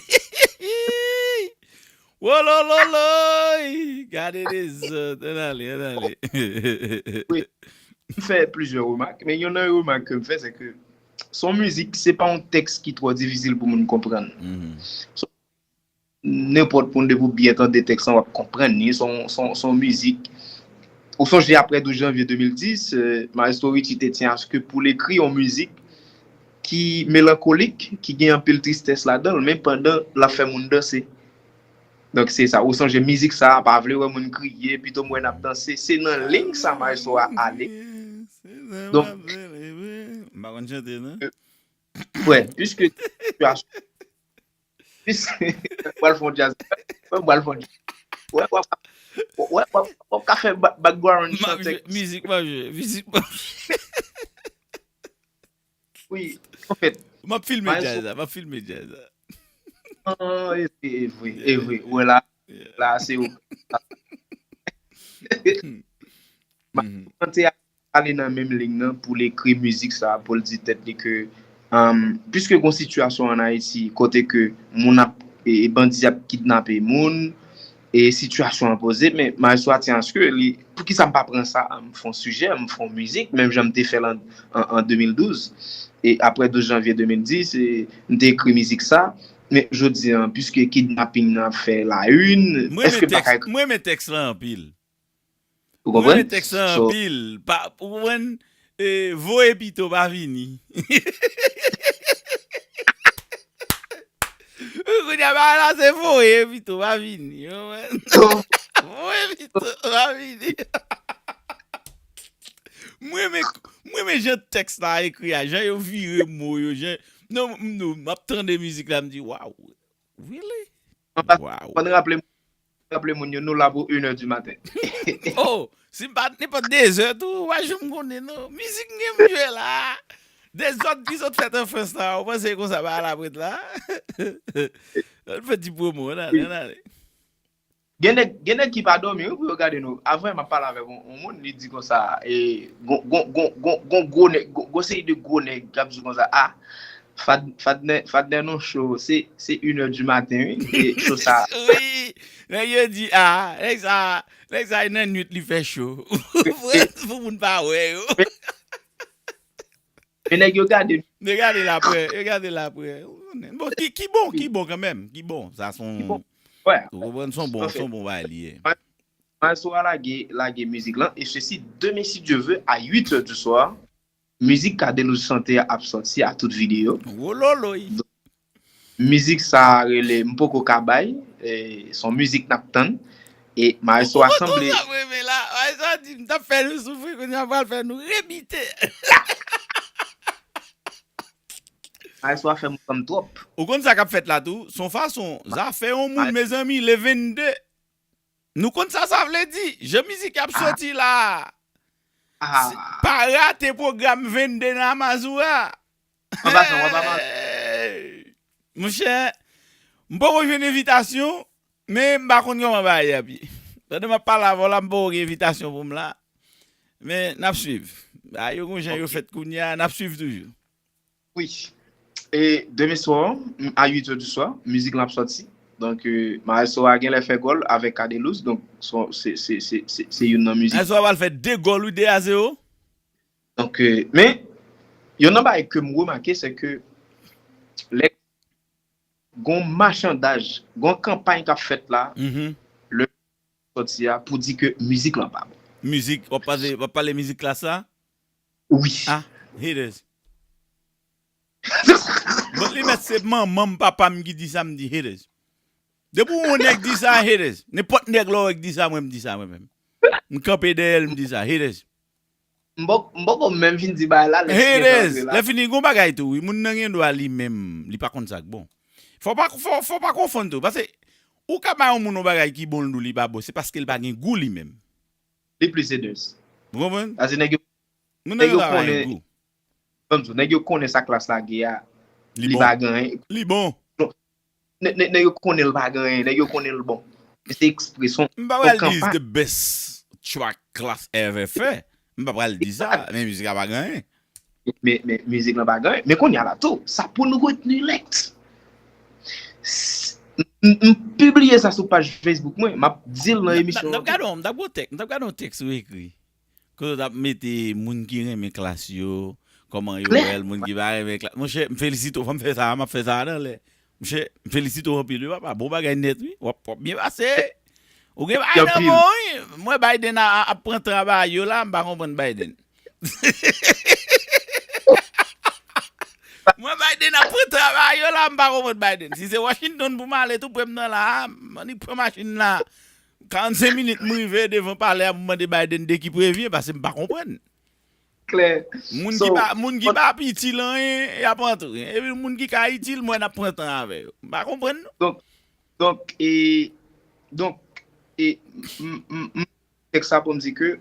Wolololoy! Gade de zòt, ann ale, ann ale. Wi. M fè plizyè remak, men yonn nan remak ke m fè, se ke se yon mizik, se pa yon tèks ki twò difisil pou moun konprann. Nenpòt moun depi w byen tande tèks lan, w ap konprann li. Se yon, se yon, se yon mizik. Ou sonje apre douz janvye de mil dis, euh, Maestro Richie te tyen aske pou l ekri yon mizik ki melankolik, ki gen anpil tristès ladan l, men pandan l ap fè moun danse. Donk se sa, ou sonje mizik sa a, pa vle wè moun kriye, pito m wè n ap danse. Se nan liy sa maestro a ale. Donk, m pa konn chante, non? Wè, piske sitiyasyon, piske, m pral fè yon djaz. Mwen, m pral fè yon djaz. Wè, w ap, w ap, w ap ka fè ba-, background chante. Mizik m ap jwe, mizik m ap jwe. Wi, anfèt. M ap filme djaz la, m ap filme djaz la. Non, e vre, e vre, e vre. Wè la, la se ou. Chante a ale nan menm liy nan pou l ekri mizik sa, pou l di tèt li ke, um, piske gon sitiyasyon ann Ayiti kote ke moun ap, e, e bandi ap kidnape moun, e sitiyasyon an poze, men Maestro a tyen aske li, poukisa m pa pran sa, m fè yon sijè, m fè yon mizik, menm jan m te fè l an, an, an de mil douz, e apre douz janvye de mil dis, e, m te ekri mizik sa, men jodi an, piske kidnaping nan ap fè la une, èske m pa ka ekri? Mwen renmen tèks lan anpil. Ou konprann? Mwen tèks lan anpil. Pa, ou konprann? E, voye pito pa vini. Kounye a bagay la se voye pito pa vini. Ou konprann? Voye pito pa vini. Mwen renmen, mwen renmen jan tèks la ekri a, jan yo vire mo yo, jan, non, m ap tande mizik la, m di, waw, really? Waw. Ann raple raple moun yo, nou la pou inè di maten. Oh, si m pa nenpòt dezè tou, w pa janm konnen non. Mizik m gen m jwe la. Dezòd ki sot fèt an Frans la, ou panse konsa bagay la ap ret la? Ann fè ti pwomo, ann ale, ann ale. Gen nèg, gen nèg ki pa dòmi wi pou yo gade nou. Avan m ap pale avèk yon, yon moun, li di konsa, e, gon, gon, gon, gon, gon gwo nèg, gon, gon seri de gwo nèg k ap di konsa, a, Fad, Fadnè, Fadnè nou cho, se, se inè di maten wi, e cho sa. Wi, nèg yo di a, nèg sa, nèg sa e nan nwit li fè cho. Pou moun pa wè yo. Men nèg yo gade nou. Yo gade l aprè, yo gade l aprè. Bon, ki, ki bon, ki bon kanmenm, ki bon. Sa se yon, ou konprann, se yon bon, se yon bon bagay li ye. Maestro a lage, lage mizik lan, e sesi demen si Dye ve a uit è di swa. Mizik Cadelouse chante a ap sòti a tout videyo. Wololoy. Mizik sa a rele M poko ka bay, e, se yon mizik n ap tann. E Maestro a sanble. Ou konn sa mwen renmen la? Maestro a di m t ap fè nou soufri, kounye a m pral fè nou rebite. Maestro a fè m konn twòp. Ou konn sa k ap fèt la tou? Se yon fason, zafè yon moun, mezanmi, le vennde. Nou konn sa sa vle di? Jan mizik ap soti la a. Pa rate pwogram vennde nan Amazura. Monchè, m poko jwenn envitasyon, men m pa konn kòman bagay ap ye. Pandan m ap pale avè w la, m poko gen envitasyon pou m la. Men n ap swiv. Bagay yo gon jan yo fèt kounye a, n ap swiv toujou. Wi. E demen swa, a uit è di swa, mizik lan ap sòti. Donk, e, Maestro a genlè fè gòl avèk Cadelouse. Donk, se, se, se, se, se youn nan mizik. Maestro a pral fè de gòl, wi, de a zewo. Donk, e, men, youn nan bagay ke m remake, se ke lè gon machandaj, gon kanpay k ap fèt la, lè sòti a pou di ke mizik lan pa bon. Mizik, w ap pale, w ap pale mizik klas la? Wi. Ah, haters. Bon, li mèt se manman m, papa m ki di sa, m di haters. Depi yon nèg di sa, haters. Nenpòt nèg la w wè k di sa, mwen m di sa mwen menm. M kanpe dèyè l, m di sa, haters. M poko, m poko menm fin di bagay la, lè ti gen tan antre la. Lè fini, gon bagay tou, wi. Moun nan gen dwa li menm, li pa konn sa k bon. Fò pa, fò, fò pa konfonn tou. Paske, ou ka bay yon moun yon bagay ki bon, l di w li pa bon, se paske l pa gen gou li menm. Li plis haters. Ou konprann? Paske nèg yo, nèg yo konnen, ban m di w, nèg yo konnen sa klas la gen a, li pa gen anyen. Li bon. Nèg yo konnen l pa gen anyen, nèg yo konnen l bon. Se ekspresyon. M pa pral di is the best track klas ever fè. M pa pral di sa, men mizik la pa gen anyen. Men, men mizik lan pa gen anyen. Men kounye a la tou, sa pou nou retni lèt. M pibliye sa sou paj Facebook mwen, m ap di l nan emisyon an. M t ap gade yon, m t ap gade yon tèks, m t ap gade yon tèks ou ekri. Kote w t ap mete moun ki renmen klas yo, kòman yo wè l, moun ki pa renmen klas. Monchè, m felisite w, fò m fè sa, m ap fè sa a nan lè. Monchè, m felisite w anpil wi papa, bon bagay nèt wi, w ap, w ap byen pase. Ou gen bagay nan men w wi. M wè Biden ap pran tan a bagay yo la, m pa konprann Biden. M wè Biden ap pran tan a bagay yo la, m pa konprann Biden. Si se Washington pou m ale tou, pre m nan la, m annik pran machin la. Karannsenk minit m rive devan palè a, m mande Biden de ki premye, paske m pa konprann. Klè. Moun ki pa, moun ki pa ap itil anyen, y ap antre. Epi moun ki ka itil, m wè n ap pran tan avè yo. M pa konprann non. Donk, donk, e, donk, e, m, m, m, tèks sa pou m di ke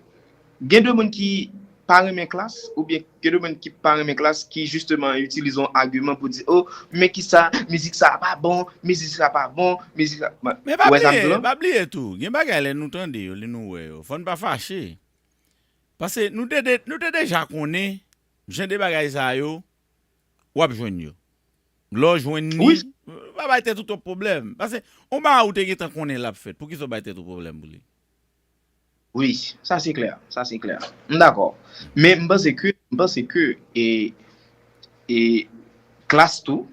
gen de moun ki pa renmen klas, oubyen gen de moun ki pa renmen klas, ki jisteman itilize yon agiman pou di, o, men kisa, mizik sa pa bon, mizik sa pa bon, mizik sa, men pa bliye, pa bliye tou, gen bagay lè nou tande yo, lè nou wè yo, fò n pa fache. Paske nou te, de- nou te deja konnen jan de bagay sa yo, w ap jwenn yo. Lè w jwenn li, wi, pa bay tèt ou twòp pwoblèm. Paske yon bagay ou te gentan konnen l ap fèt, poukisa w bay tèt ou pwoblèm pou li? Wi, sa se klè, sa se klè. M dakò. Men m panse ke, m panse ke e, e Klass tou,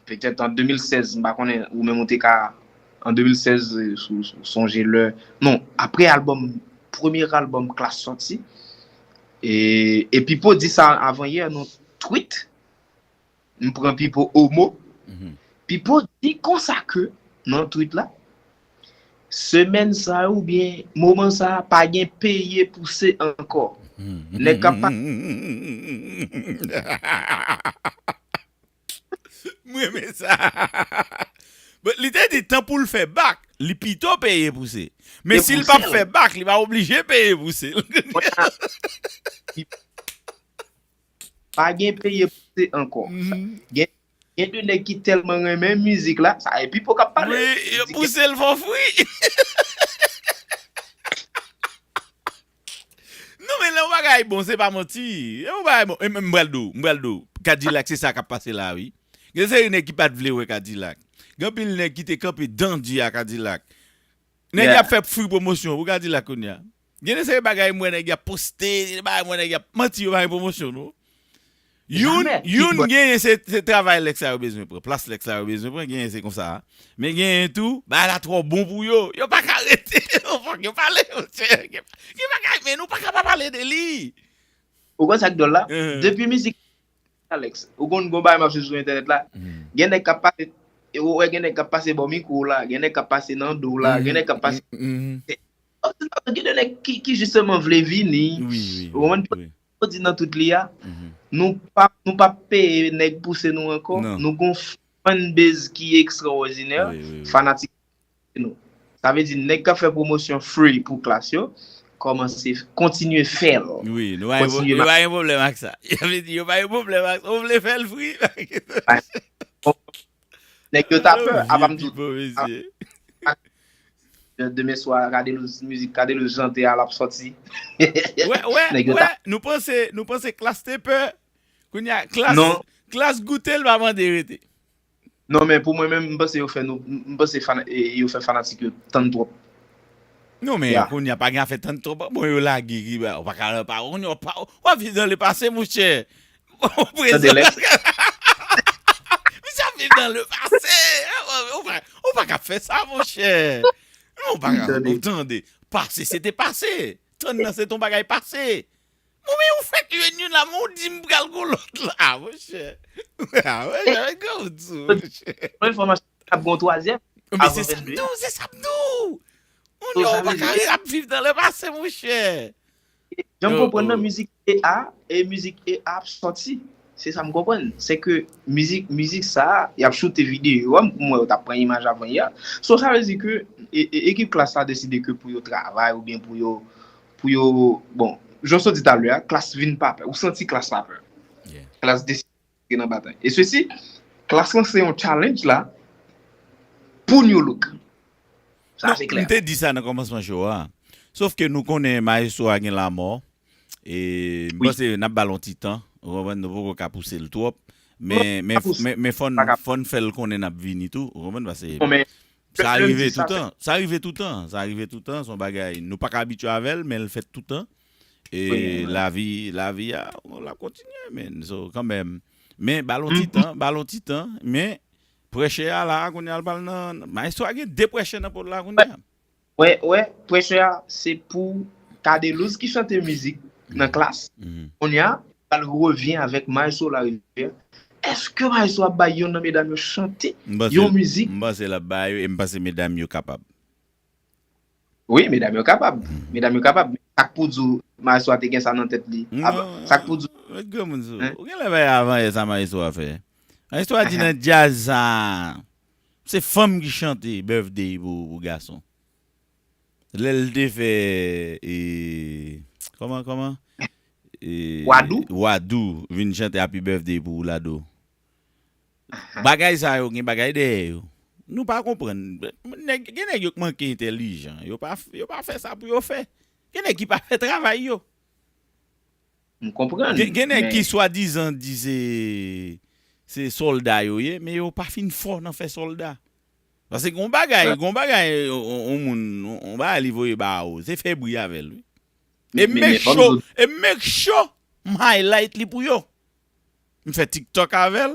petèt an de mil sèz, m pa konnen, ou menm ou te ka, an de mil sèz, si w sonje lè, non, apre albòm, premye albòm Klass sòti, e, e Pipo di sa avan yè nan tweet, m pran Pipo o mo. Pipo di konsa ke nan tweet la, semèn sa oubyen moman sa pa gen peye pouse ankò. Nèg k ap pa. M renmen sa. Bon, li te di tan pou l fè bak, li pito peye pouse. Men si l p ap fè bak, li pa oblije peye pouse. Pa gen peye pouse ankò. Gen, gen de nèg ki tèlman renmen mizik la, sa e Pipo k ap pale. Wi, yo pouse l fò fri. Non, men lè yon bagay bon, se pa manti. Lè yon bagay bon, e m pral di w, m pral di w. Kadilak, se sa k ap pase la, wi. Gen seri nèg ki pa t vle wè Kadilak. Gen anpil nèg ki te kanpe dan di a Kadilak. Nèg y ap fè fri pwomosyon pou Kadilak kounye a. Gen de seri bagay m wè nèg y ap poste, de bagay m wè nèg y ap manti, yo pa gen pwomosyon, non. Youn, youn genyen se, se travay Lèks la yo bezwen pran, plas Lèks la yo bezwen pran, genyen se konsa a. Men genyen tou, bagay la twò bon pou yo. Yo pa ka rete, yo fòk yo pale, monchè. Gen, gen bagay, men nou pa ka pa pale de li. Ou konn sa k dwòl la? Depi mizik Alex, ou konn gon bagay m ap swiv sou entènèt la. Gen nèg k ap pase, ou wè gen nèg k ap pase bò mikwo w la, gen nèg k ap pase nan do w la, gen nèg k ap pase. Gen de nèg ki, ki jisteman vle vini. Ou konprann? Yo di nan tout li a, nou p ap, nou p ap peye nèg pouse nou ankò. Nou gon fanbase ki ekstraòdinè, fanatik nou. Sa vle di nèg k ap fè pwomosyon free pou Klass yo, kòmanse kontinye fè l. Wi, nou pa gen pwoblèm ak sa. Sa vle di yo pa gen pwoblèm ak sa. Ou vle fè l free? Nèg yo ta pè, apa m di w. Demen swa, Cadelouse, mizik Cadelouse chante a l ap sòti. Wè, wè, wè, nou panse, nou panse Klass te pè. Kounye a, Klass, Klass goute l pa mande rete. Non, men pou mwen menm, m panse yo fè nou, m panse yo fè fanatik yo tann twòp. Non, men kounye a pa gen afè tann twòp. Bon, yo lage ki ba, ou pa ka, pa, ou pa, w ap viv nan lepase, monchè. Prezan. Misye ap viv nan lepase. Ou pa, ou pa ka fè sa, monchè. Ou pa ka, ou tande. Pase, se te pase. Tann nan, se te yon bagay pase. Bon, men ou fèk jwenn youn la, men ou di m pral gon lòt la, monchè. Ah, monchè, men gwo di w, monchè. Yon enfòmasyon ap gon twazyèm. Men se sa m di w, se sa m di w. Moun yo pa ka ap viv nan lepase, monchè. Jan m konprann nan mizik E A, e mizik E A ap sòti. Se sa m konprann. Se ke mizik, mizik sa a, y ap choute videyo a, m wè yo t ap pran imaj avan yè. So, sa vle di ke e, e, ekip Klass la deside ke pou yo travay oubyen pou yo, pou yo, bon, jan w sot di talè a, Klass vin pa pè. Ou santi Klass pa pè. Klass deside nan batay. E sesi, Klass lanse yon challenge la pou New Look. Sa se klè. M te di sa nan kòmansman show a. Sof ke nou konnen Maestro a gen lamò. E m panse n ap ba l yon ti tan. Ou konprann, nou poko ka pouse l twòp. Men, men, men, men fò n, fò n fè l konnen n ap vini tou. Ou konprann, paske sa rive toutan. Sa rive toutan. Sa rive toutan. Se yon bagay nou pa ka abitye avè l, men l fèt toutan. E lavi, lavi a, l ap kontinye, men. So, kanmenm. Men, ba l yon ti tan, ba l yon ti tan. Men, prèchè a la, kounye a l pral nan, Maestro a gen de prèchè nan pòt la, kounye a. Wè, wè, prèchè a, se pou Cadelouse ki chante mizik nan Klass. Kounye a, pral revyen avèk Maestro Larivière. Èske Maestro ap bay youn nan medam yo chante yon mizik? M panse l ap bay yo, e m panse medam yo kapab. Wi, medam yo kapab. Medam yo kapab. Men sa k pou di w, Maestro a te gen sa nan tèt li? Sa k pou di w? Mèt granmoun sou. Ou genlè bay avan yè sa Maestro a fè. Maestro a di nan djaz sa, se fanm ki chante birthday pou, pou gason. Lè l te fè, e, kòman, kòman? E, Wadou? Wadou vin chante Happy Birthday pou Oulado. Bagay sa yo gen bagay dèyè yo. Nou pa konprann. Nèg, gen nèg yo k manke entèlijan. Yo pa, yo pa fè sa pou yo fè. Gen nèg ki pa fè travay yo. M konprann. Gen, gen nèg ki swadizan di se, se sòlda yo ye, men yo pa fin fò nan fè sòlda. Paske gon bagay, gon bagay, on, on moun, on, on bagay li voye ba ou, se fè bri avè l, wi. E make sure, e make sure m highlight li pou yo. M fè TikTok avè l,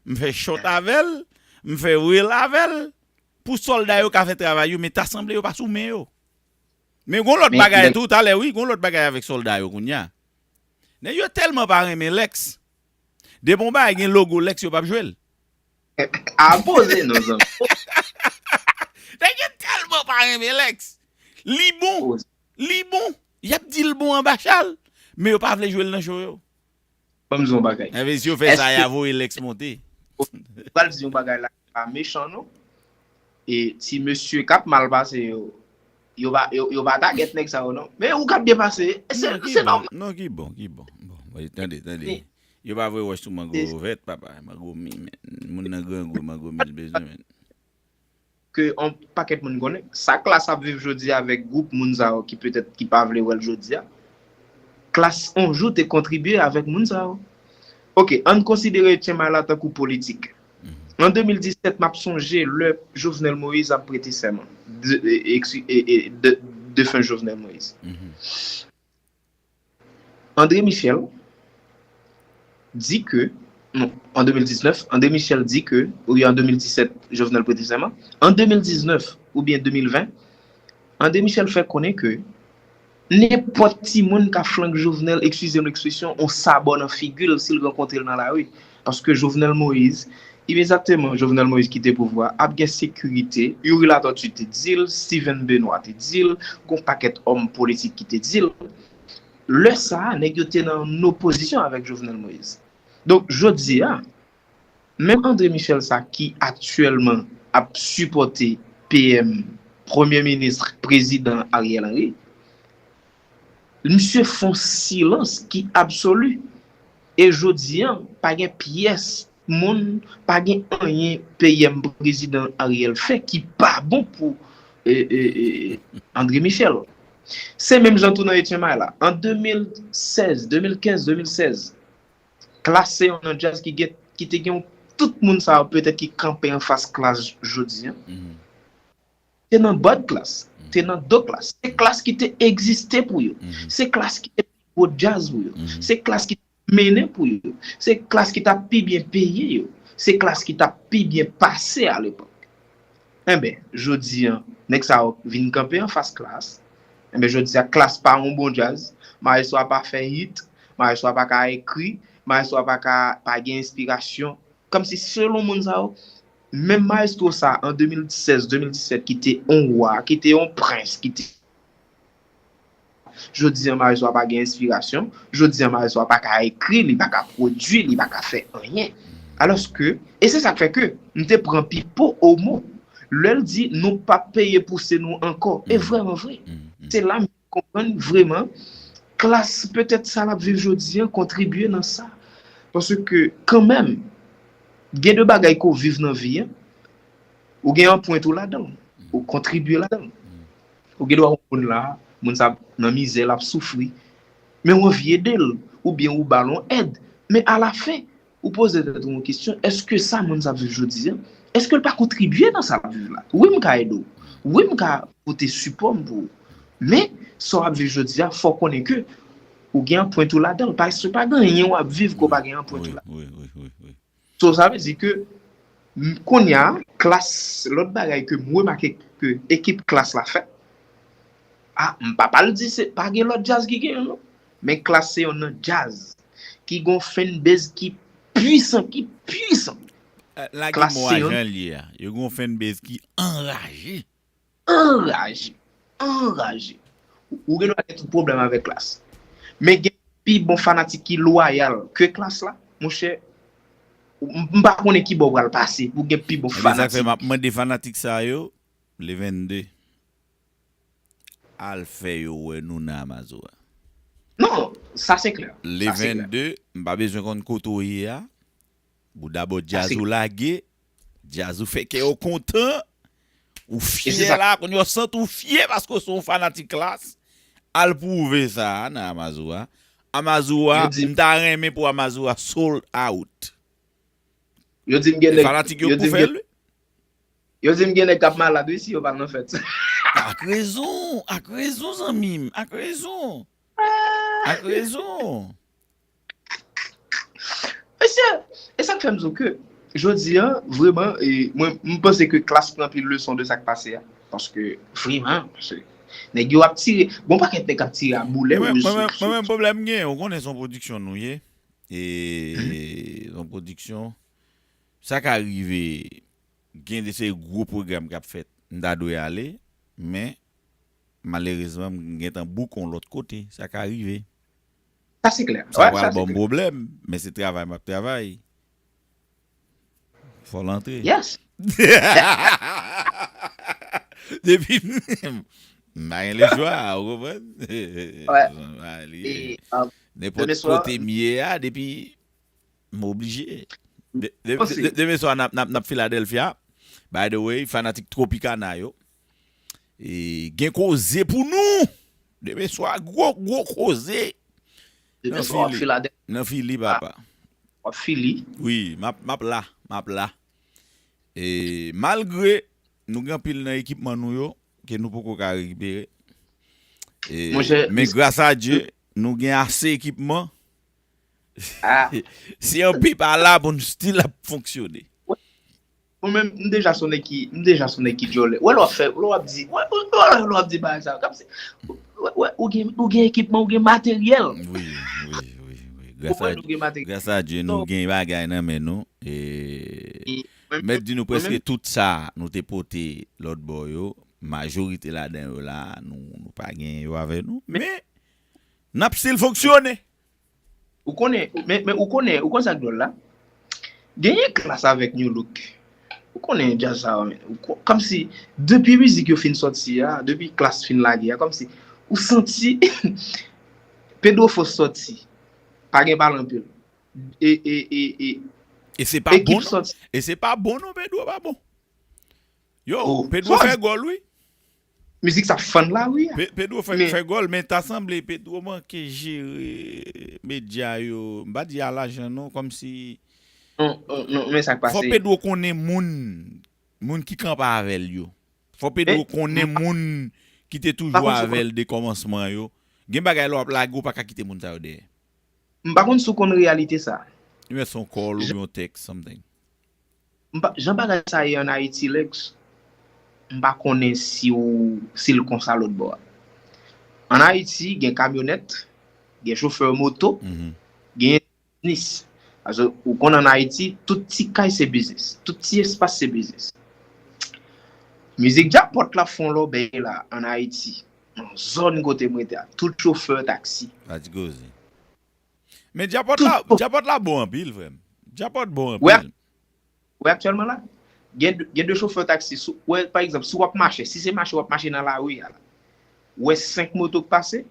m fè short avè l, m fè reel avè l, pou sòlda yo ka fè travay yo, men ta sanble yo pa sou men yo. Men gon lòt bagay tou, talè, wi, gon lòt bagay avèk sòlda yo kounye a. Nèg yo tèlman pa renmen Lex. Depi on bagay gen logo Lex, yo p ap jwe l. A poze non, zanmi. Nèg yo tèlman pa renmen Lex. Li bon. Li bon. Y ap di l bon anba chal. Men yo pa vle jwe l nan show yo. Ban m di yon bagay. Envesti yo fè sa, y a voye Lex monte. Pral di yon bagay la ki pa mechan, non. E ti mesye k ap mal pase yo, yo pa, yo, yo pa tagèt nèg sa yo, non. Men ou k ap byen pase, se, se nòmal. Non, ki bon, ki bon. Bon, tande, tande. Yo pa voye wòch sou mango vèt, papa. Mango mi, men. Moun nan grangou, mango mi l bezwen, men. Ke on pakèt moun konnen. Sa Klass ap viv jodi a avèk gwoup moun sa yo ki petèt ki pa vle wè l jodi a. Klass on jou te kontribye avèk moun sa yo. Ok, ann konsidere Etchen Maila tankou politik. An de mil disèt, m ap sonje lè Jovenel Moïse ap prete sèman. De, e, e, e, de, defen Jovenel Moïse. André Michel di ke, non, an de mil diznèf, André Michel di ke, oubyen an de mil disèt, Jovenel prete sèman, an de mil diznèf oubyen de mil ven, André Michel fè konnen ke nenpòt timoun ka flank Jovenel, eskize m lekspresyon, on sabò nan figi l si l rankontre l nan lari. Paske Jovenel Moïse, imedyatman Jovenel Moïse kite pouvwa, ap gen sekirite. Youri Latortue te di l, Steven Benoît te di l, gon pakèt òm politik ki te di l. Lè sa a, nèg yo te nan opozisyon avèk Jovenel Moïse. Donk, jodi a, menm André Michel sa ki aktyèlman ap sipòte P M, Premye Minis, Prezidan Ariel Henry, misye fè yon silans ki absoli. E jodi a, pa gen pyès moun, pa gen anyen P M Prezidan Ariel fè ki pa bon pou, e, e, e, André Michel. Se menm jan tou nan Etchen Maila. An de mil sèz, de mil kenz, de mil sèz, Klass se yon non djaz ki gen, ki te gen tout moun sa yo petèt ki kanpe anfas Klass jodi a. Te nan bòd Klass, te nan do Klass. Se Klass ki te egziste pou yo. Se Klass ki te pi gwo djaz pou yo. Se Klass ki te mennen pou yo. Se Klass ki t ap pi byen peye yo. Se Klass ki t ap pi byen pase alepòk. Enben, jodi a, nèg sa yo vin kanpe anfas Klass. Enben, jodi a, Klass pa yon bon djaz. Maestro a pa fè hit. Maestro a pa ka ekri. Maestro a pa ka, pa gen enspirasyon. Kòmsi selon moun sa yo, menm maestro sa an de mil sèz, de mil disèt ki te yon wa, ki te yon prens, ki te Jodi a, maestro a pa gen enspirasyon. Jodi a, maestro a pa ka ekri, li pa ka pwodui, li pa ka fè anyen. Alòske, e se sa k fè ke m te pran Pipo o mo lè l di nou p ap peye pouse nou ankò. E vrèman vre. Se la m konprann vrèman Klass petèt sa l ap viv jodi a kontribye nan sa. Paske kanmenm, gen de bagay ke w viv nan vi a, ou gen anprent ou ladan l, ou kontribye ladan l. Ou gen dwa wè yon moun la, moun sa nan mizè, l ap soufri. Men w anvi ede l, oubyen ou ba l yon èd. Men alafen, ou poze tèt ou yon kesyon, èske sa moun sa ap viv jodi a, èske l pa kontribye nan sa l ap viv la? Wi, m ka ede w. Wi, m ka pote sipò m pou ou. Men, sa w ap viv jodi a, fò w konnen ke ou gen anprent ou ladan l. Paske pa gen anyen w ap viv ke w pa gen anprent ou ladan l. So, sa vle di ke, m, kounye a, Klass, lòt bagay ke m remake ke ekip Klass la fè, a, m pa pral di se, pa gen lòt djaz ki genyen l non. Men Klass se yon nan djaz ki gon fanbase ki pwisan, ki pwisan. Lage mo a jan l ye a. Yo gon fanbase ki anraje. Anraje. Anraje. Ou gen dwa gen tout pwoblèm avèk Klass. Men gen pi bon fanatik ki lwayal ke Klass la, monchè, m, m pa konnen ki bò w pral pase pou gen pi bon fanatik. Ebyen, sa k fè m ap mande fanatik sa yo, le vennde, al fè yo wè nou nan Amazua. Non, sa se klè. Le vennde, m pa bezwen konn kote w ye a. Ou dabò djaz ou lage, djaz ou fè kè yo kontan, ou fyè la, kounye a w santi w fyè paske w se yon fanatik Klass. Al pwouve sa a nan Amazua. Amazua, m ta renmen pou Amazua sold out. Yo di m gen nèg, fanatik yo pou fè l. Yo di m gen nèg k ap malad wi si yo pa nan fèt. Ak rezon, ak rezon zanmi m, ak rezon. Ak rezon. Mesye, e sa k fè m di w ke jodi a, vrèman, e, mwen, m panse ke Klass pran anpil leson de sa k pase a. Paske, vrèman, paske nèg yo ap tire, gon pakèt nèg k ap tire a boulè. Mwen menm, pwoblèm m gen, ou konnen se yon pwodiksyon nou ye. E, se yon pwodiksyon. Sa ka rive, gen de se gwo pwogram k ap fèt. M ta dwe ale, men malerezman, m gentan book yon lòt kote. Sa ka rive. Sa se klè. Sa pral ban m pwoblèm, men se travay m ap travay. Fò l antre. Yes. Depi m pa gen lechwa, ou konprann? Nenpòt kote m ye a, depi m oblije. Demen swa n ap Filadèlfya. By the way, fanatik Tropicana yo, e, gen koze pou nou. Demen swa, gwo, gwo koze. Nan Fili, papa. W ap Fili? Wi, m ap, m ap la, m ap la. E, malgre nou gen anpil nan ekipman nou yo ke nou poko ka rekipere. E, men gras a Dye, nou gen ase ekipman. Si anpi pa la, pou n still ap fonksyone. Mwen menm, m deja se yon nèg ki, m deja se yon nèg ki djòlè. Wè lè w ap fè, lè w ap di, wè, wè, wè lè w ap di bagay sa yo. Kòmsi, wè, wè, ou gen, ou gen ekipman, ou gen materyèl. Wi, wi, wi, wi. Gras a Dye, nou gen bagay nan men nou. E mèt di nou prèske tout sa nou te pote lòt bò yo, majorite ladan yo la, nou, nou pa gen yo avè nou. Men, n ap still fonksyone. Ou konnen, men, men ou konnen, ou konn sa k dwòl la? Genyen Klass avèk Nu Look. Ou konnen djaz sa yo, men. Ou ko-, kòmsi, depi mizik yo fin sòti a, depi Klass fin lage a, kòmsi, ou santi Pedro Fos sòti. Pa gen pale anpil. E, e, e, e, e se pa bon, non. E se pa bon, non, Pedro pa bon. Yo, Pedro fè gòl, wi. Mizik sa fann la, wi. Pe-, Pedro fè, fè gòl, men ta sanble Pedro manke jere medya yo. M pa di a lajan, non, kòmsi. Non, non, non, men sa k pase. Fò Pedro konnen moun, moun ki kanpe avè l yo. Fò Pedro konnen moun ki te toujou avè l de kòmansman yo. Gen bagay lè w ap lage, ou pa ka kite moun sa yo dèyè. M pa konn si w konn reyalite sa. Li mèt se yon call oubyen yon text, something. M pa, jan bagay sa ye ann Ayiti, Lex, m pa konnen si w, si l konsa lòt bò a. Ann Ayiti, gen kamyonèt, gen chofè moto, gen biznis. Paske ou konn ann Ayiti, tout ti kay se biznis. Tout ti espas se biznis. Mizik Djapòt la fè yon lòbèy la ann Ayiti. Nan zòn kote m rete a, tout chofè taksi. Pa di koze. Men Djapòt la, Djapòt la bon anpil, frè m. Djapòt bon anpil. Wè aktyèlman la, gen de, gen de chofè taksi, si, wè, pa egzanp, si w ap mache, si se mache w ap mache nan lari a la, wè senk moto k pase,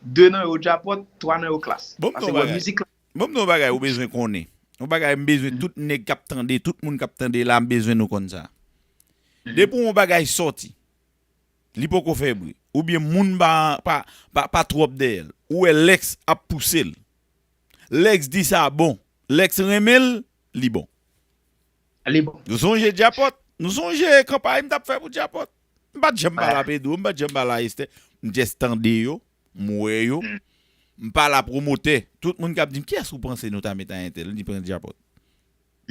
de nan yo Djapòt, twa nan yo Klass. Paske wè mizik la. Bon, m di w yon bagay ou bezwen konnen. Yon bagay m bezwen tout nèg k ap tande, tout moun k ap tande la, m bezwen nou konn sa. Depi yon bagay sòti, li poko fè bri, oubyen moun pa, pa, pa, pa twòp dèyè l, ou wè Lex ap pouse l. Lex di sa bon. Lex renmen l, li bon. Li bon. Nou sonje Djapòt? Nou sonje kanpay m t ap fè pou Djapòt? M pa t janm pale a Pedro, m pa t janm pale a Esther. M just tande yo, m wè yo. M pale a pwomotè. Tout moun k ap di m, "Kiyès ou panse nou ta met a entèl?" Li pran Djapòt.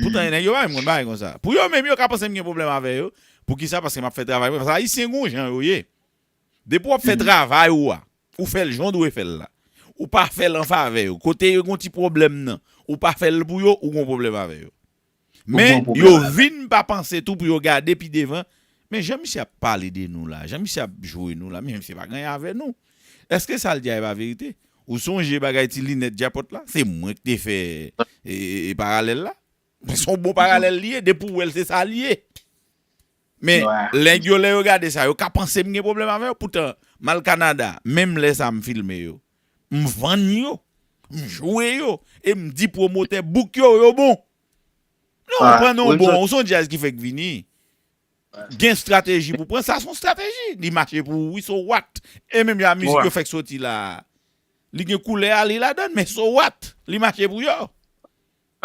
Poutan, nèg yo pa menm konn bagay konsa. Pou yo menm, yo ka panse m gen pwoblèm avè yo. Poukisa? Paske m ap fè travay mwen. Paske Ayisyen gon jan yo ye. Depi w ap fè travay ou a, ou fè l jan w dwe fè l la. Ou pa fè l an favè yo. Kote yo gon ti pwoblèm nan, ou pa fè l pou yo, ou gon pwoblèm avè yo. Men yo vin pa panse tou pou yo gade pi devan. Men jan misye ap pale de nou la, jan misye ap jwe nou la, men misye pa gen anyen avè nou. Èske sa l di a e pa verite? Ou sonje bagay ti linèt Djapòt la? Se mwen ki te fè, e, e, e paralèl la. Se yon bon paralèl li ye, depi w wè l se sa li ye. Men, nèg yo, lè yo gade sa, yo ka panse m gen pwoblèm avè yo. Poutan, m al Kanada, menm lè sa m filme yo. M vann yo, m jwe yo, e m di pwomotè book yo, yo bon. Non, ou pran non bon, ou se yon djaz ki fèk vini. Gen estrateji pou pran, sa se yon estrateji. Li mache pou ou, wi, so what? E menm jan mizik yo fèk soti la. Li gen koulè a li ladan l, men so what? Li mache pou yo.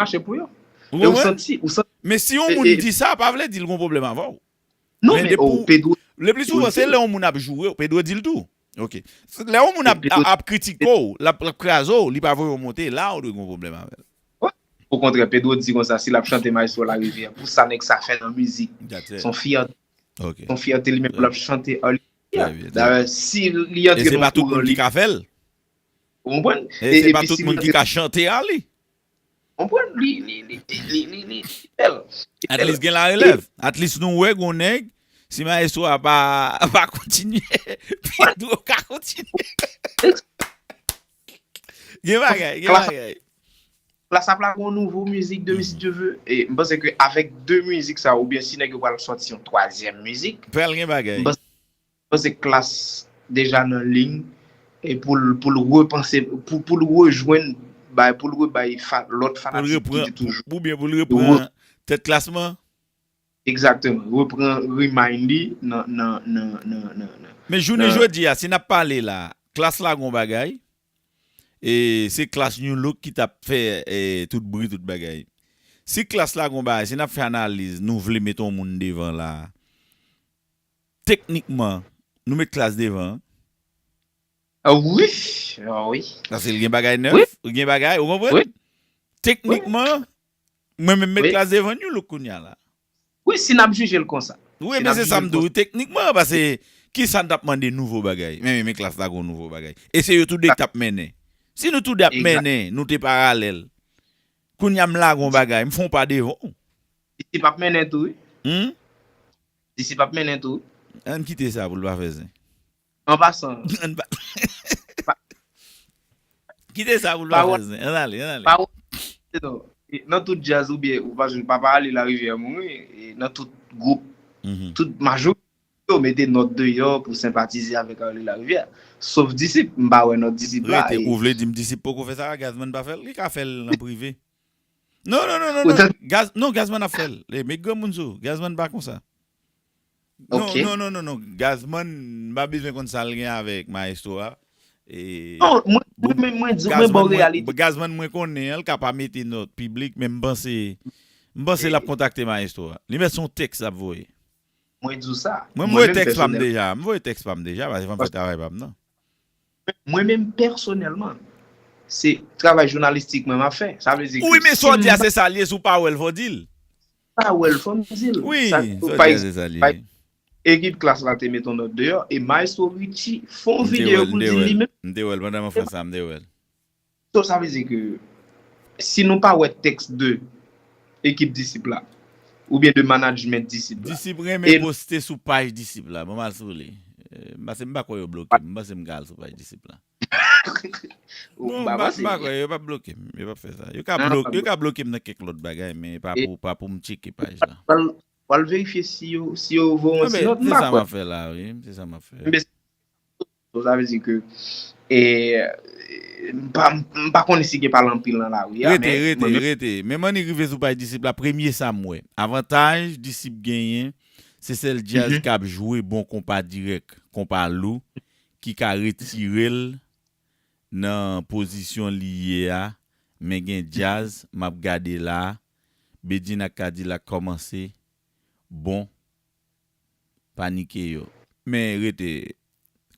Mache pou yo. Ou konprann? Santi, ou santi. Men si yon moun di sa, pa vle di l gon pwoblèm avè w. Non, men depi Pedro, le pli souvan, se lè yon moun ap joure w, Pedro di l tou. Ok. Lè yon moun ap, ap kritike w, l ap, l ap kraze w, li pa voye w monte, la ou dwe gon pwoblèm avè l. Okontrè, Pedro di konsa, si l ap chante Maestro Larivière, pou sa nèg sa fè nan mizik, se yon fyète. Se yon fyète li menm pou l ap chante Arly Larivière. Dayè, si li antre nan kouran li. E se pa tout moun ki ka fè l. Ou konprann? E se pa tout moun ki ka chante Arly. Konprann? Li, li, li, li, li, li, li bèl. At least gen larelèv. At least nou wè gon nèg, si maestro a pa, pa kontinye, Pedro ka kontinye. Gen bagay, gen bagay. Klas ap la gon nouvo mizik de Miss Dieu veut. E m panse ke avèk de mizik sa, oubyen si nèg yo pral sòti yon twazyèm mizik, pral gen bagay. M panse, m panse Klass deja nan liy e pou l, pou l repanse, pou, pou l rejwenn, bay, pou l rebay fa, lòt fanatik ki te toujou. Oubyen pou l repran tèt klasman. Egzakteman. Repran remind li nan, nan, nan, nan, nan, nan. Men jounen jodi a, si n ap pale la, Klass la gon bagay. E se Klass New Look ki t ap fè, e, tout bri, tout bagay. Si Klass la gon bagay, si n ap fè analiz, nou vle met yon moun devan la. Teknikman, nou met Klass devan. Ah wi, ah wi. Paske l gen bagay nèf, l gen bagay, ou konprann? Teknikman, mwen menm met Klass devan New Look kounye a la. Wi, si n ap jije l konsa. Wi, men se sa m di w, wi, teknikman, paske kisa n t ap mande nouvo bagay? Men, men Klass la gon nouvo bagay. E se yo toude k t ap mennen. Si nou toude ap mennen, nou te paralèl. Kounye a m la gon bagay, m fè yon pa devan w. Disip ap mennen tou, wi. Hmm? Disip ap mennen tou. Ann kite sa pou l pa fè zen. An pasan. Ann pa. Kite sa pou l pa fè zen. Ann ale, ann ale. Pawòl, non. E nan tout djaz oubyen, ou pa jwenn papa Arly Larivière mouri, e nan tout gwoup, tout majorite yo mete nòt deyò pou senpatize avèk Arly Larivière. Sof Disip, m pa wè nòt Disip la. Rete, ou vle di m Disip poko fè sa, Gazman pa fè l? Li ka fè l an prive. Non, non, non, non, non. Gaz, non, Gazman ap fè l. E, met granmoun sou. Gazman pa konsa. Non, non, non, non, non. Gazman, m pa bezwen konn sa l gen avèk maestro a. E, non, mwen, mwen, mwen di, mwen ba w reyalite. Gazman, mwen konnen, l ka pa mete nòt piblik, men m panse, m panse l ap kontakte maestro a. Li mèt se yon tèks l ap voye. Mwen di w sa. Mwen, m voye tèks pa m deja. M voye tèks pa m deja, paske fò m fè travay pa m nan. Mwen menm pèsonèlman, se travay jounalistik mwen m ap fè. Sa vle di ke... Wi, men sa w di a, se sa l ye, si w pa wè l, fò w di l. Pa wè l, fò m di l. Wi, sa w di a, se sa l ye. Ekip Klass la te met yon nòt deyò, e Maestro Richie fè yon videyo pou l di l li menm. M te wè l pandan m ap fè sa, m te wè l. So, sa vle di ke si nou pa wè tèks de ekip Disip la, oubyen de management Disip la. Disip renmen poste sou paj Disip la. Bon, m al sou li. Eh, m panse m pa kwè yo bloke m. M panse m ka al sou paj Disip la. Non, m pa, m pa kwè, yo p ap bloke m. Yo p ap fè sa. Yo ka bloke, yo ka bloke m nan kèk lòt bagay, men pa pou, pa pou m tcheke paj la. W al verifye si yo, si yo voye yon ti nòt, m pa kwè. Se sa m ap fè la, wi. Se sa m ap fè. So, sa vle di ke, e, m pa, m pa konnen si gen pale anpil nan lari a, men rete, rete. Men m annik rive sou paj Disip la, premye sa m wè. Avantaj Disip genyen, se sèl djaz k ap jwe bon konpa dirèk, konpa lou, ki ka retire l nan pozisyon li ye a, men gen djaz, m ap gade la, Bedjine ak Kadilak kòmanse, bon, panike yo. Men rete,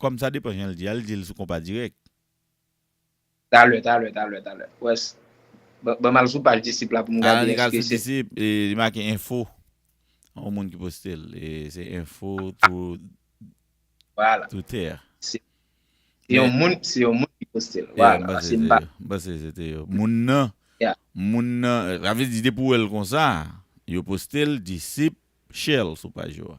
kòm sa depan jan l di a, l di l sou konpa dirèk. Talè, talè, talè, talè. Wès, ban, ban m al sou paj Disip la pou m gade èske se... Disip, e, li make enfo. Yon moun ki poste l. E se enfo tou, tou tè. Se yon moun, se yon moun ki poste l. Vwala, m panse se te yo. M panse se te yo. Moun nan, moun nan, sa vle di depi w wè l konsa, yo poste l, Disip, share l sou paj yo a.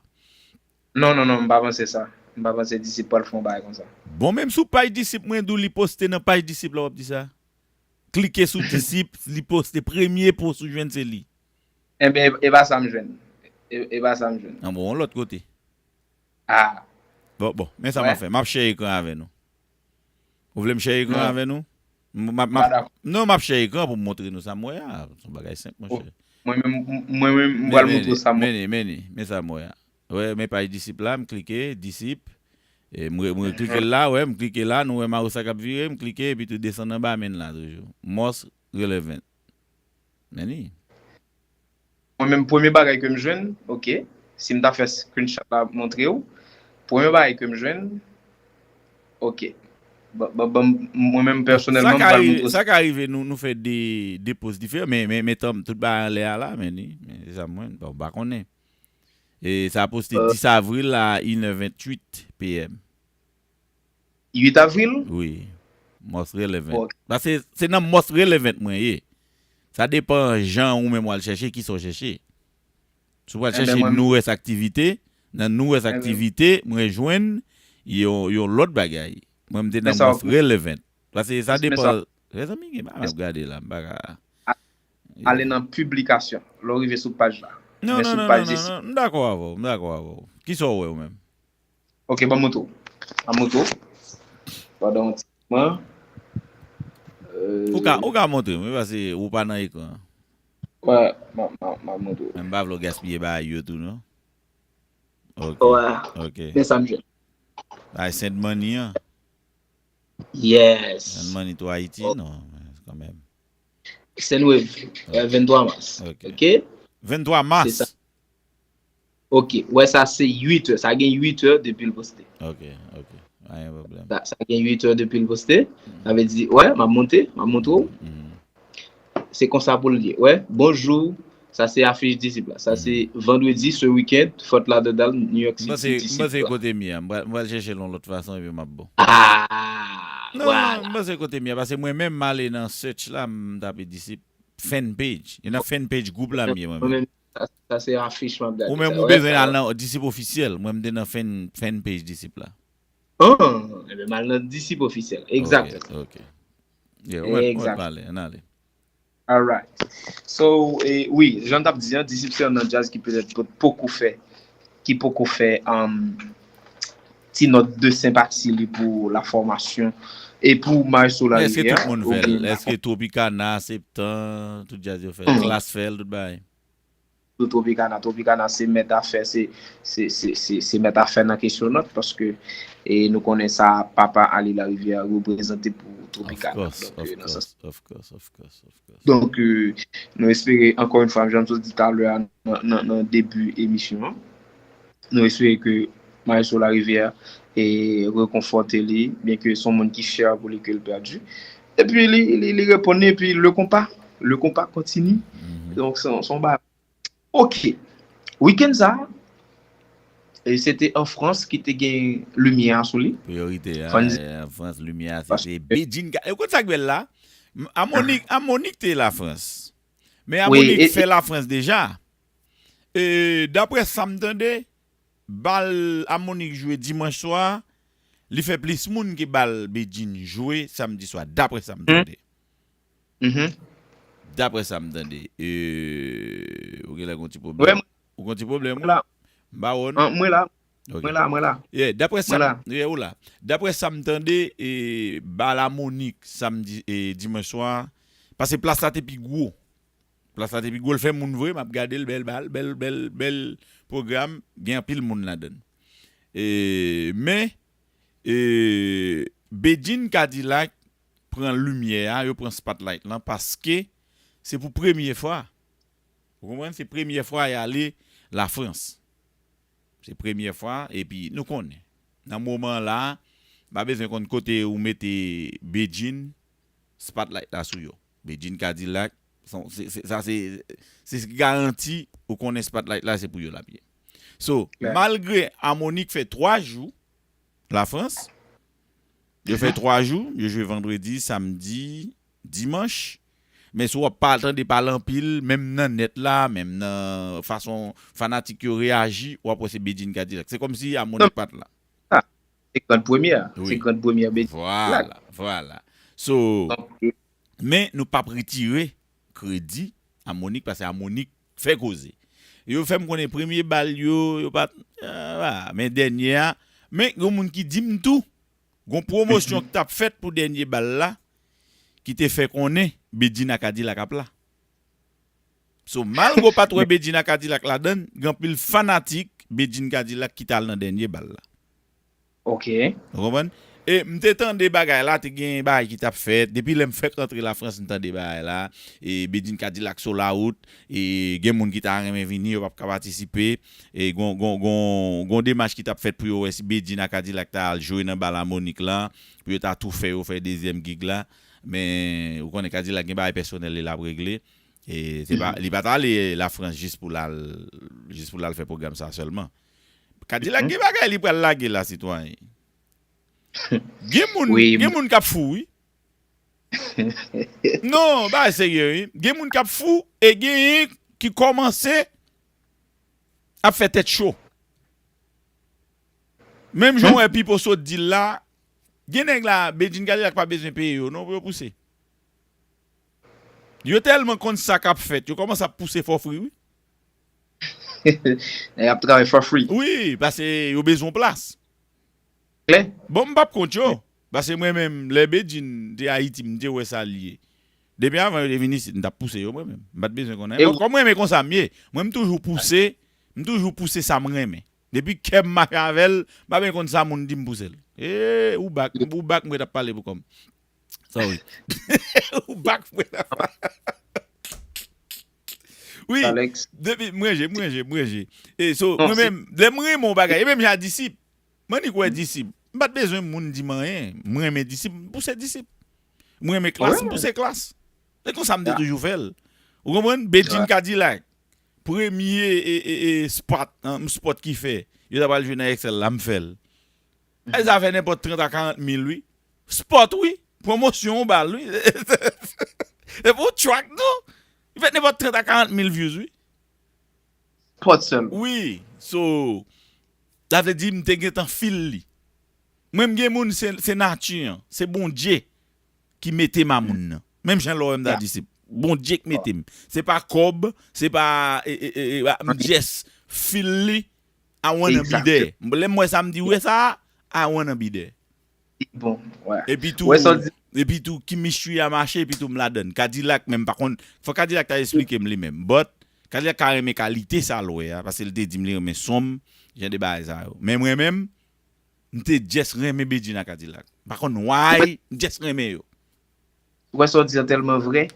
Non, non, non, m pa panse sa. M pa panse Disip pral fè yon bagay konsa. Bon, menm sou paj Disip, mwen di w li poste nan paj Disip la, w ap di sa? Klike sou Disip, li poste, premye post ou jwenn se li. Enben, e, e pa sa m jwenn. E, e pa sa m jwenn. An bon, yon lòt kote. Ah. Bon, bon, men sa m ap fè. M ap share ekran avè nou. Ou vle m share ekran avè nou? M, m ap, m ap, non, m ap share ekran pou m montre nou sa m wè a. Se yon bagay senp, monchè. Mwen menm, m, mwen menm, m pral montre w sa m wè. Men, men, men, men sa m wè a. Wè, men paj Disip la, m klike, Disip. E m re- m re- klike la, wè, m klike la, nou wè Marosa k ap vire, m klike, epi tou desann anba menn la toujou. Most relevant. Men li. Mwen menm, premye bagay ke m jwenn, ok, si m ta fè screenshot la montre w, premye bagay ke m jwenn, ok. Ban- ban- ban- Mwen menm pèsonèlman, m pral montre w sa. Sa ka rive, nou, nou fè de, de post diferan, men, men, men tanm, tout bagay anlè a la, men li, men se sa mwen, bon, m pa konnen. E sa poste dis avril a inè venntuit p m. Uit avril? Wi. Most relevant. Paske se nan most relevant mwen ye. Sa depan jan ou menm w al chèche, kisa w chèche. Si w al chèche newest aktivite, nan newest aktivite, mwen jwenn yon, yon lòt bagay. Mwen, m te nan most relevant. Paske sa depan. Mezanmi, gen bagay m ap gade la, m pa ka. Ale nan piblikasyon. Lè w rive sou paj la. Non, non, non, non, non, m dakò avè w, m dakò avè w. Kisa w wè ou menm? Ok, ban m montre w. Ban m montre w. Pandan yon ti moman. Ou ka, ou ka montre m, wi, paske ou pa nan ekran. Wè, m ap, m ap, m ap montre w. Men m pa vle w gaspiye bagay yo tou, non. Ok. Wè. Ok. Men sa m jwenn. Ay, send money an. Yes. Send money to Haiti, non, men kanmenm. Send Wave, euh, venntwa mas. Ok. Ok? Venntwa mas? Se sa. Ok, wè sa se uit è. Sa gen uit è depi l poste. Ok, ok. Pa gen pwoblèm. Sa, sa gen uit è depi l poste. Sa vle di, wè, m ap monte, m ap montre w. Se konsa pou l ye. Wè, bonjou. Sa se afich disip la. Sa se vandredi, ce week-end, Fort Lauderdale, New York City, disip la. M panse kote m ye a. M pral, m pral chèche l yon lòt fason epi m ap bon. Ah, vwala. Non, m panse kote m ye a. Paske mwen menm, m ale nan search la, m tape disip fan page. E nan fan page gwoup la m ye mwen menm. Sa, sa se afich m ap gade. Ou menm ou bezwen al nan disip ofisyèl. Mwen m te nan fan, fan page disip la. Ah, ebyen m al nan disip ofisyèl. Egzakteman. Ok, ok. Yeah, ou mèt, ou mèt pale, ann ale. Alright. So, e, wi, jan n t ap di an, disip se youn nan djaz ki petèt pot- poko fè, ki poko fè, um, ti nòt de senpati li pou la fòmasyon e pou Maestro Larivière. Men èske tout moun fè l? Èske Tropicana, Septan, tout djaz yo fè l? Klass fè l, tout bagay? Tropicana, Tropicana se mèt afè, se, se, se, se, se mèt afè nan kesyon nòt, paske, e, nou konnen sa papa Ali Larivière reprezante pou Tropicana. Donk, e, nan sans. Donk, e, nou espere, ankò yon fwa, jan m sot di talè a, nan, nan, nan debi emisyon an, nou espere ke Maestro Larivière e rekonfòte li, byenke se yon moun ki chè pou li ke l pèdi. Epi li, li, li reponn li, epi le konpa, le konpa kontini. Donk, se, se yon bagay. Ok. Wikenn sa, e se te an Frans ki te gen limyè a sou li. Priyorite a, an Frans, limyè a, se te Bedjine. Ou konn sa k bèl la? Amonik, Amonik te Lafrans. Men Amonik fè Lafrans deja. E, daprè sa m tande, bal Amonik jwe dimanch swa, li fè plis moun ke bal Bedjine jwe samdi swa, daprè sa m tande. Daprè sa m tande, e, ou genlè gon ti pwoblèm. Ou gon ti pwoblèm, wi? M pa wè w, non? Mwen la. Mwen la, mwen la. Yeah, daprè sa, yeah, ou la. Daprè sa m tande, e, bal Amonik samdi, e, dimanch swa, paske plas la te pi gwo. Plas la te pi gwo, l fè moun vre, m ap gade l, bèl bal, bèl, bèl, bèl pwogram, gen anpil moun ladan l. E, men, e, Bedjine Kadilak pran limyè a, yo pran spotlight lan, paske se pou premye fwa. Ou konprann? Se premye fwa y ale Lafrans. Se premye fwa, epi nou konnen. Nan moman la, m pa bezwen konn kote ou mete Bedjine, spotlight la sou yo. Bedjine Kadilak, se, se, se, sa se, se garanti ou konnen spotlight la se pou yo l ap ye. So, malgre Amonik fè twa jou Lafrans, yo fè twa jou, yo jwe vandredi, samdi, dimanch, men si w ap pa tande pale anpil, menm nan nèt la, menm nan fason fanatik yo reyaji, w ap wè se Bedjine Kadilak. Se kòmsi Amonik pa t la. Se grand premyè. Se grand premyè Bedjine Kadilak. Vwala, vwala. So, men nou p ap retire kredi Amonik, paske Amonik fè koze. Yo fè m konnen premye bal yo, yo pa t, ah, men dènye a, men gen moun ki di m tou, gon pwomosyon ki t ap fèt pou dènye bal la, ki te fè konnen Bedjine a Kadilak ap la. So, malgre w pa t wè Bedjine a Kadilak ladan l, gen anpil fanatik Bedjine Kadilak ki t al nan dènye bal la. Ok. Ou konprann? E m te tande bagay la, te gen bagay ki t ap fèt. Depi lè m fèk rantre Lafrans, m tande bagay la. E Bedjine Kadilak sou lawout. E gen moun ki ta renmen vini, yo p ap ka patisipe. E gon, gon, gon, gon demach ki t ap fèt pou yo wè si Bedjine ak Kadilak ta al jwe nan bal Amonik la. Pou yo ta tou fè yo fè dezyèm gig la. Men, ou konnen Kadilak gen bagay pèsonèl li l ap regle. E se pa, li pa t ale Lafrans jis pou l al, jis pou l al fè pwogram sa sèlman. Kadilak gen bagay li pral lage la, sitwayen. Gen moun, Wi, gen moun k ap fou, wi. Non, bagay serye, wi. Gen moun k ap fou e genyen ki kòmanse ap fè tèt cho. Menm jan w wè Pipo sot di l la, gen nèg la, Bedjine Kadilak pa bezwen peye yo, non, pou yo pouse. Yo tèlman konn sa k ap fèt, yo kòmanse ap pouse for free, wi. Nèg ap travay for free. Wi, paske yo bezwen plas. Klè? Bon, m p ap kont yo. Paske mwen menm, lè Bedjine te Ayiti, m te wè sa l ye. Depi avan yo te vin isit, m t ap pouse yo mwen menm. M pa t bezwen konnen. E Bon, kòm mwen renmen konsa m ye, mwen m toujou pouse, m toujou pouse sa m renmen. Depi kè m mache avè l, m pa bezwen konn sa moun di m pouse l. E, ou bak, ou bak mwen t ap pale pou kò m. Sorry. Ou bak mwen t ap pale. Wi, Alex. Depi, mwen je, mwen je, mwen je. E so, Non, mwen menm, lè mwen renmen yon bagay, e menm jan a Disip. Mwen ni kwè Disip. M pa t bezwen moun di m anyen. Mwen renmen Disip, m pouse Disip. Mwen renmen klas, m pouse klas. Se konsa m te toujou fè l. Ou konprann? Bedjine Kadilak. Premye e, e, e, spot, an, spot ki fè. Yo ta pral jwe nan Excel la, m fè l. E sa fè nenpòt trant a karant mil, wi. Spot, wi. Pwomosyon yon bal, wi. Se pou track, non? Li fè nenpòt trant a karant mil views, wi. Spot sèlman. Wi. So, sa vle di m te gentan feel li. Mwen, m gen moun, se, se nati an. Se Bondye ki mete m a moun nan. Menm jan lè w wè m ta di se Bondye ki mete m. Se pa kòb, se pa e, e, e, e, m just feel li, I wanna be there. Lè m wè sa, m di, wè sa, I wanna be there. Bon, wè. Epi tou, Wè sa w di. Epi tou, chemistry a mache, epi tou m ladann. Kadilak menm, pa konn, fò Kadilak ta esplike m li menm. But, Kadilak ka renmen kalite sa l wè a, paske l te di m li renmen son m, jan de bagay sa yo. Men mwen menm, m te just renmen Bedjine ak Kadilak. M pa konn why, m just renmen yo. Wè sa w di an tèlman vrè.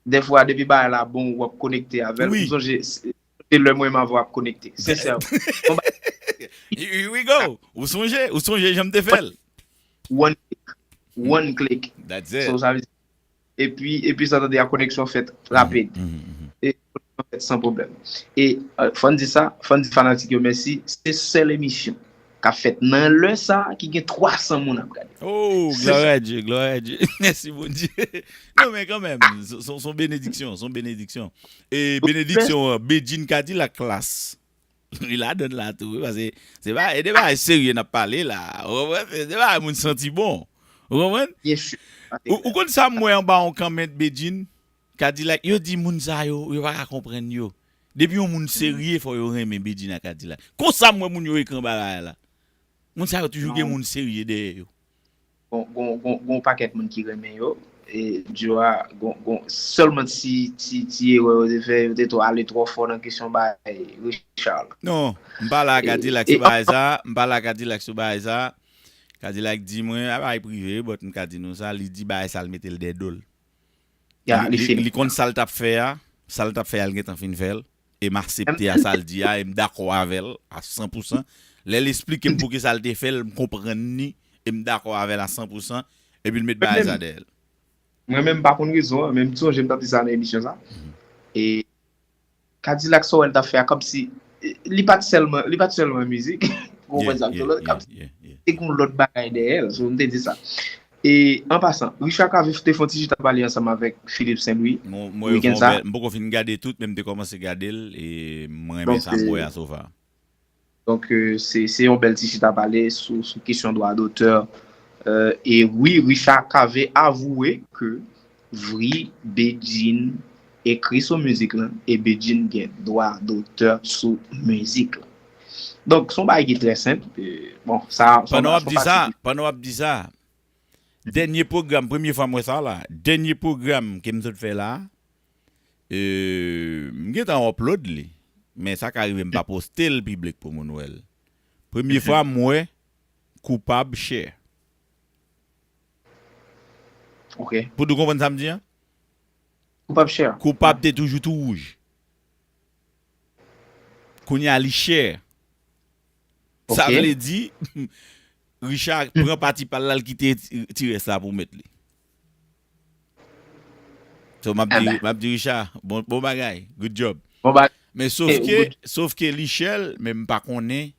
Dèfwa, depi bagay la bon, w ap konekte avè l. Wi. M sonje, se se lè mwen m avè w ap konekte. Sensè. Here we go. Ou sonje, ou sonje jan m te fè l. One click. One click. That's it. So, sa vle di, epi, epi sa tande a koneksyon fèt rapid. Mhm, mhm. E koneksyon fèt san pwoblèm. E euh, fò n di sa, fò n di fanatik yo mèsi. Se sèl emisyon k ap fèt nan lè sa a ki gen twa san moun ap gade. Oh, Se gloire sa. À Dieu, gloire à Dieu. Mèsi Bondye. Non, men kanmenm, se se- se yon benediksyon, se yon benediksyon. E benediksyon, an, Bedjine Kadilak klas. Li ladann la tou, wi, paske se pa, e de bagay serye n ap pale la. Ou konprann? Se de bagay moun santi bon. Ou konprann? Byen si. Ou, ou konn sa m wè anba yon comment Bedjine? Kadilak, yo di moun sa yo, yo pa ka konprann yo. Depi yon moun serye, fò yo renmen Bedjine ak Kadilak. Konsa m wè moun yo ekran bagay la. Moun sa yo toujou gen moun serye dèyè yo. Gon, gon, gon, gon pakèt moun ki renmen yo. E, Joe a, gon, gon, sèlman ti, ti, ti erè yo te fè, yo te twò ale twò fò nan kesyon bagay Richard la. Non, m pale a E, Kadilak e, sou bagay sa, m pale a Kadilak sou bagay sa. Kadilak di mwen, a bagay prive, but m ka di nou sa, li di bagay sa l mete l dèyè do l. Ya, Li, li li, fini. Li konn sa l t ap fè a, sa l t ap fè a, l gentan fin fè l. E m aksepte a sa l di a, e m dakò avè l a san pou san. Lè l esplike m pou ki sa l te fè l, m konprann li, e m dakò avè l a san pou san, epi l met bagay sa dèyè l. Mwen menm m pa konn rezon an, men m sonje m t ap di sa nan emisyon sa. E Kadilak sa w wè l t ap fè a kòmsi li pa t sèlman, li pa t sèlman mizik. Ou konprann sa m di w la? Kòmsi te gen yon lòt bagay dèyè l, so m te di sa. E an pasan, Richard Cavé te fè yon ti chita pale ansanm avèk Philippe Saint-Louis Mwen, mwen, wikenn sa. M poko fin gade tout, men m te kòmanse gade l, e mwen renmen sa m wè a so far. Donk, euh, se se yon bèl ti chita pale sou, sou kesyon dwa dotè. Euh, e wi, Richard Cavé avouwe ke vri Bedjine ekri sou mizik lan e Bedjine gen dwa dotè sou mizik lan. Donk, se yon bagay ki trè senp. E, bon, sa, sa, Pandan w ap sa di sa, fasil. Pandan w ap di sa, dènye pwogram, premye fwa m wè sa la, dènye pwogram ke m sot fè la, euh, m gentan upload li, men sa ka rive m pa poste l piblik pou moun wè l. Premye fwa m wè koupab chè. Ok. Pou nou konprann sa m di an? Koupab chè. Koupab te toujou tou wouj. Kounye a li chè. Sa Ok. Vle di, Richard pran pati pa l la, l kite ti rès la pou met li. So, m ap di, Enben. M ap di Richard, bon, bon bagay, good job. Bon bagay. Men sof Eh, ke, good. Sof ke li chè l, men m pa konnen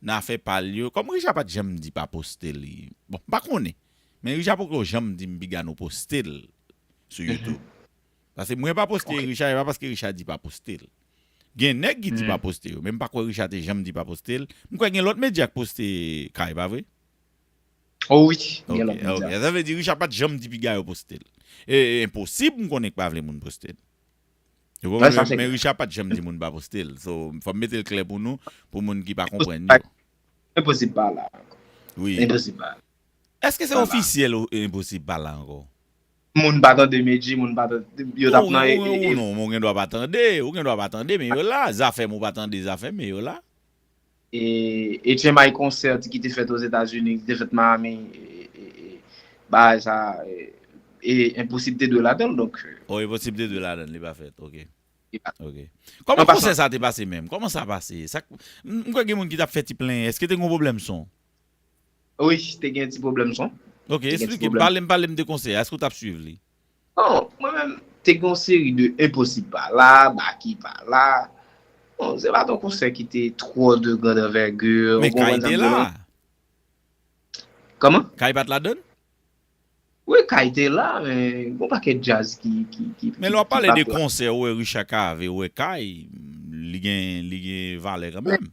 nan afè pa l yo. Kòm Richard pa t janm di pa poste li. Bon, m pa konnen. Men Richard poko janm di m piga nou poste l sou YouTube. Paske mwen pa poste Ok. Richard, e pa paske Richard di pa poste l. Gen nèg ki di Hmm. pa poste yo, men m pa kwè Richard te janm di pa poste l. M kwè gen lòt medya k poste kay, pa vre? Oh wi, Ok, gen lòt ok. medya. Sa vle di Richard pa t janm di piga yo poste l. E, e enposib m konnen k pa vle moun poste l. Ou Wè, sa konprann? se Men klè. Richard pa t janm di moun pa poste l. So, fò m mete l klè pou nou, pou moun ki pa konprann yo. Enposib pa la. Wi. Enposib pa la. Èske se Voilà. Ofisyèl o- Enposib pa la ankò? Moun pa tande Medji, moun pa tande. Yo t ap Ou- nan. ou- e- ou- e- Non, ou gen dwa pa tande, ou gen dwa pa tande, men yo la, Zafèm ou pa tande, Zafèm, men yo la. E, e H M I Concert ki te fèt Ozetazini, ki te fèt Miami, e, e, e, bagay sa, e, e Enposib te dwe ladan l, donk. Oh, Enposib te dwe ladan l, li pa fèt, ok. Li pa- Ok. Kòman An pasan. Konsè sa te pase menm? Kòman sa pase? Sa, m m kwè gen moun ki t ap fè ti plenyen. Èske te gen yon pwoblèm son? Wi, te gen ti pwoblèm son. Ok, Te gen ti eksplike m. pwoblèm. Pale m, pale m de konsè a. Èske w t ap swiv li? Non, mwen menm, te gen yon seri de Enposib pa la, Baki pa la. Bon, se pa t yon konsè ki te twò de grande envergure. Men Ou konprann Kay sa te m di w la. la? Kòman? Kay pa t ladan l? Wi, Kay te la, men gon pakèt djaz ki, ki, ki, Men ki, lè w ap ki pale pa de t la. Konsè, ou wè Richard Cavé, ou wè Kay, li gen, li gen valè kanmenm.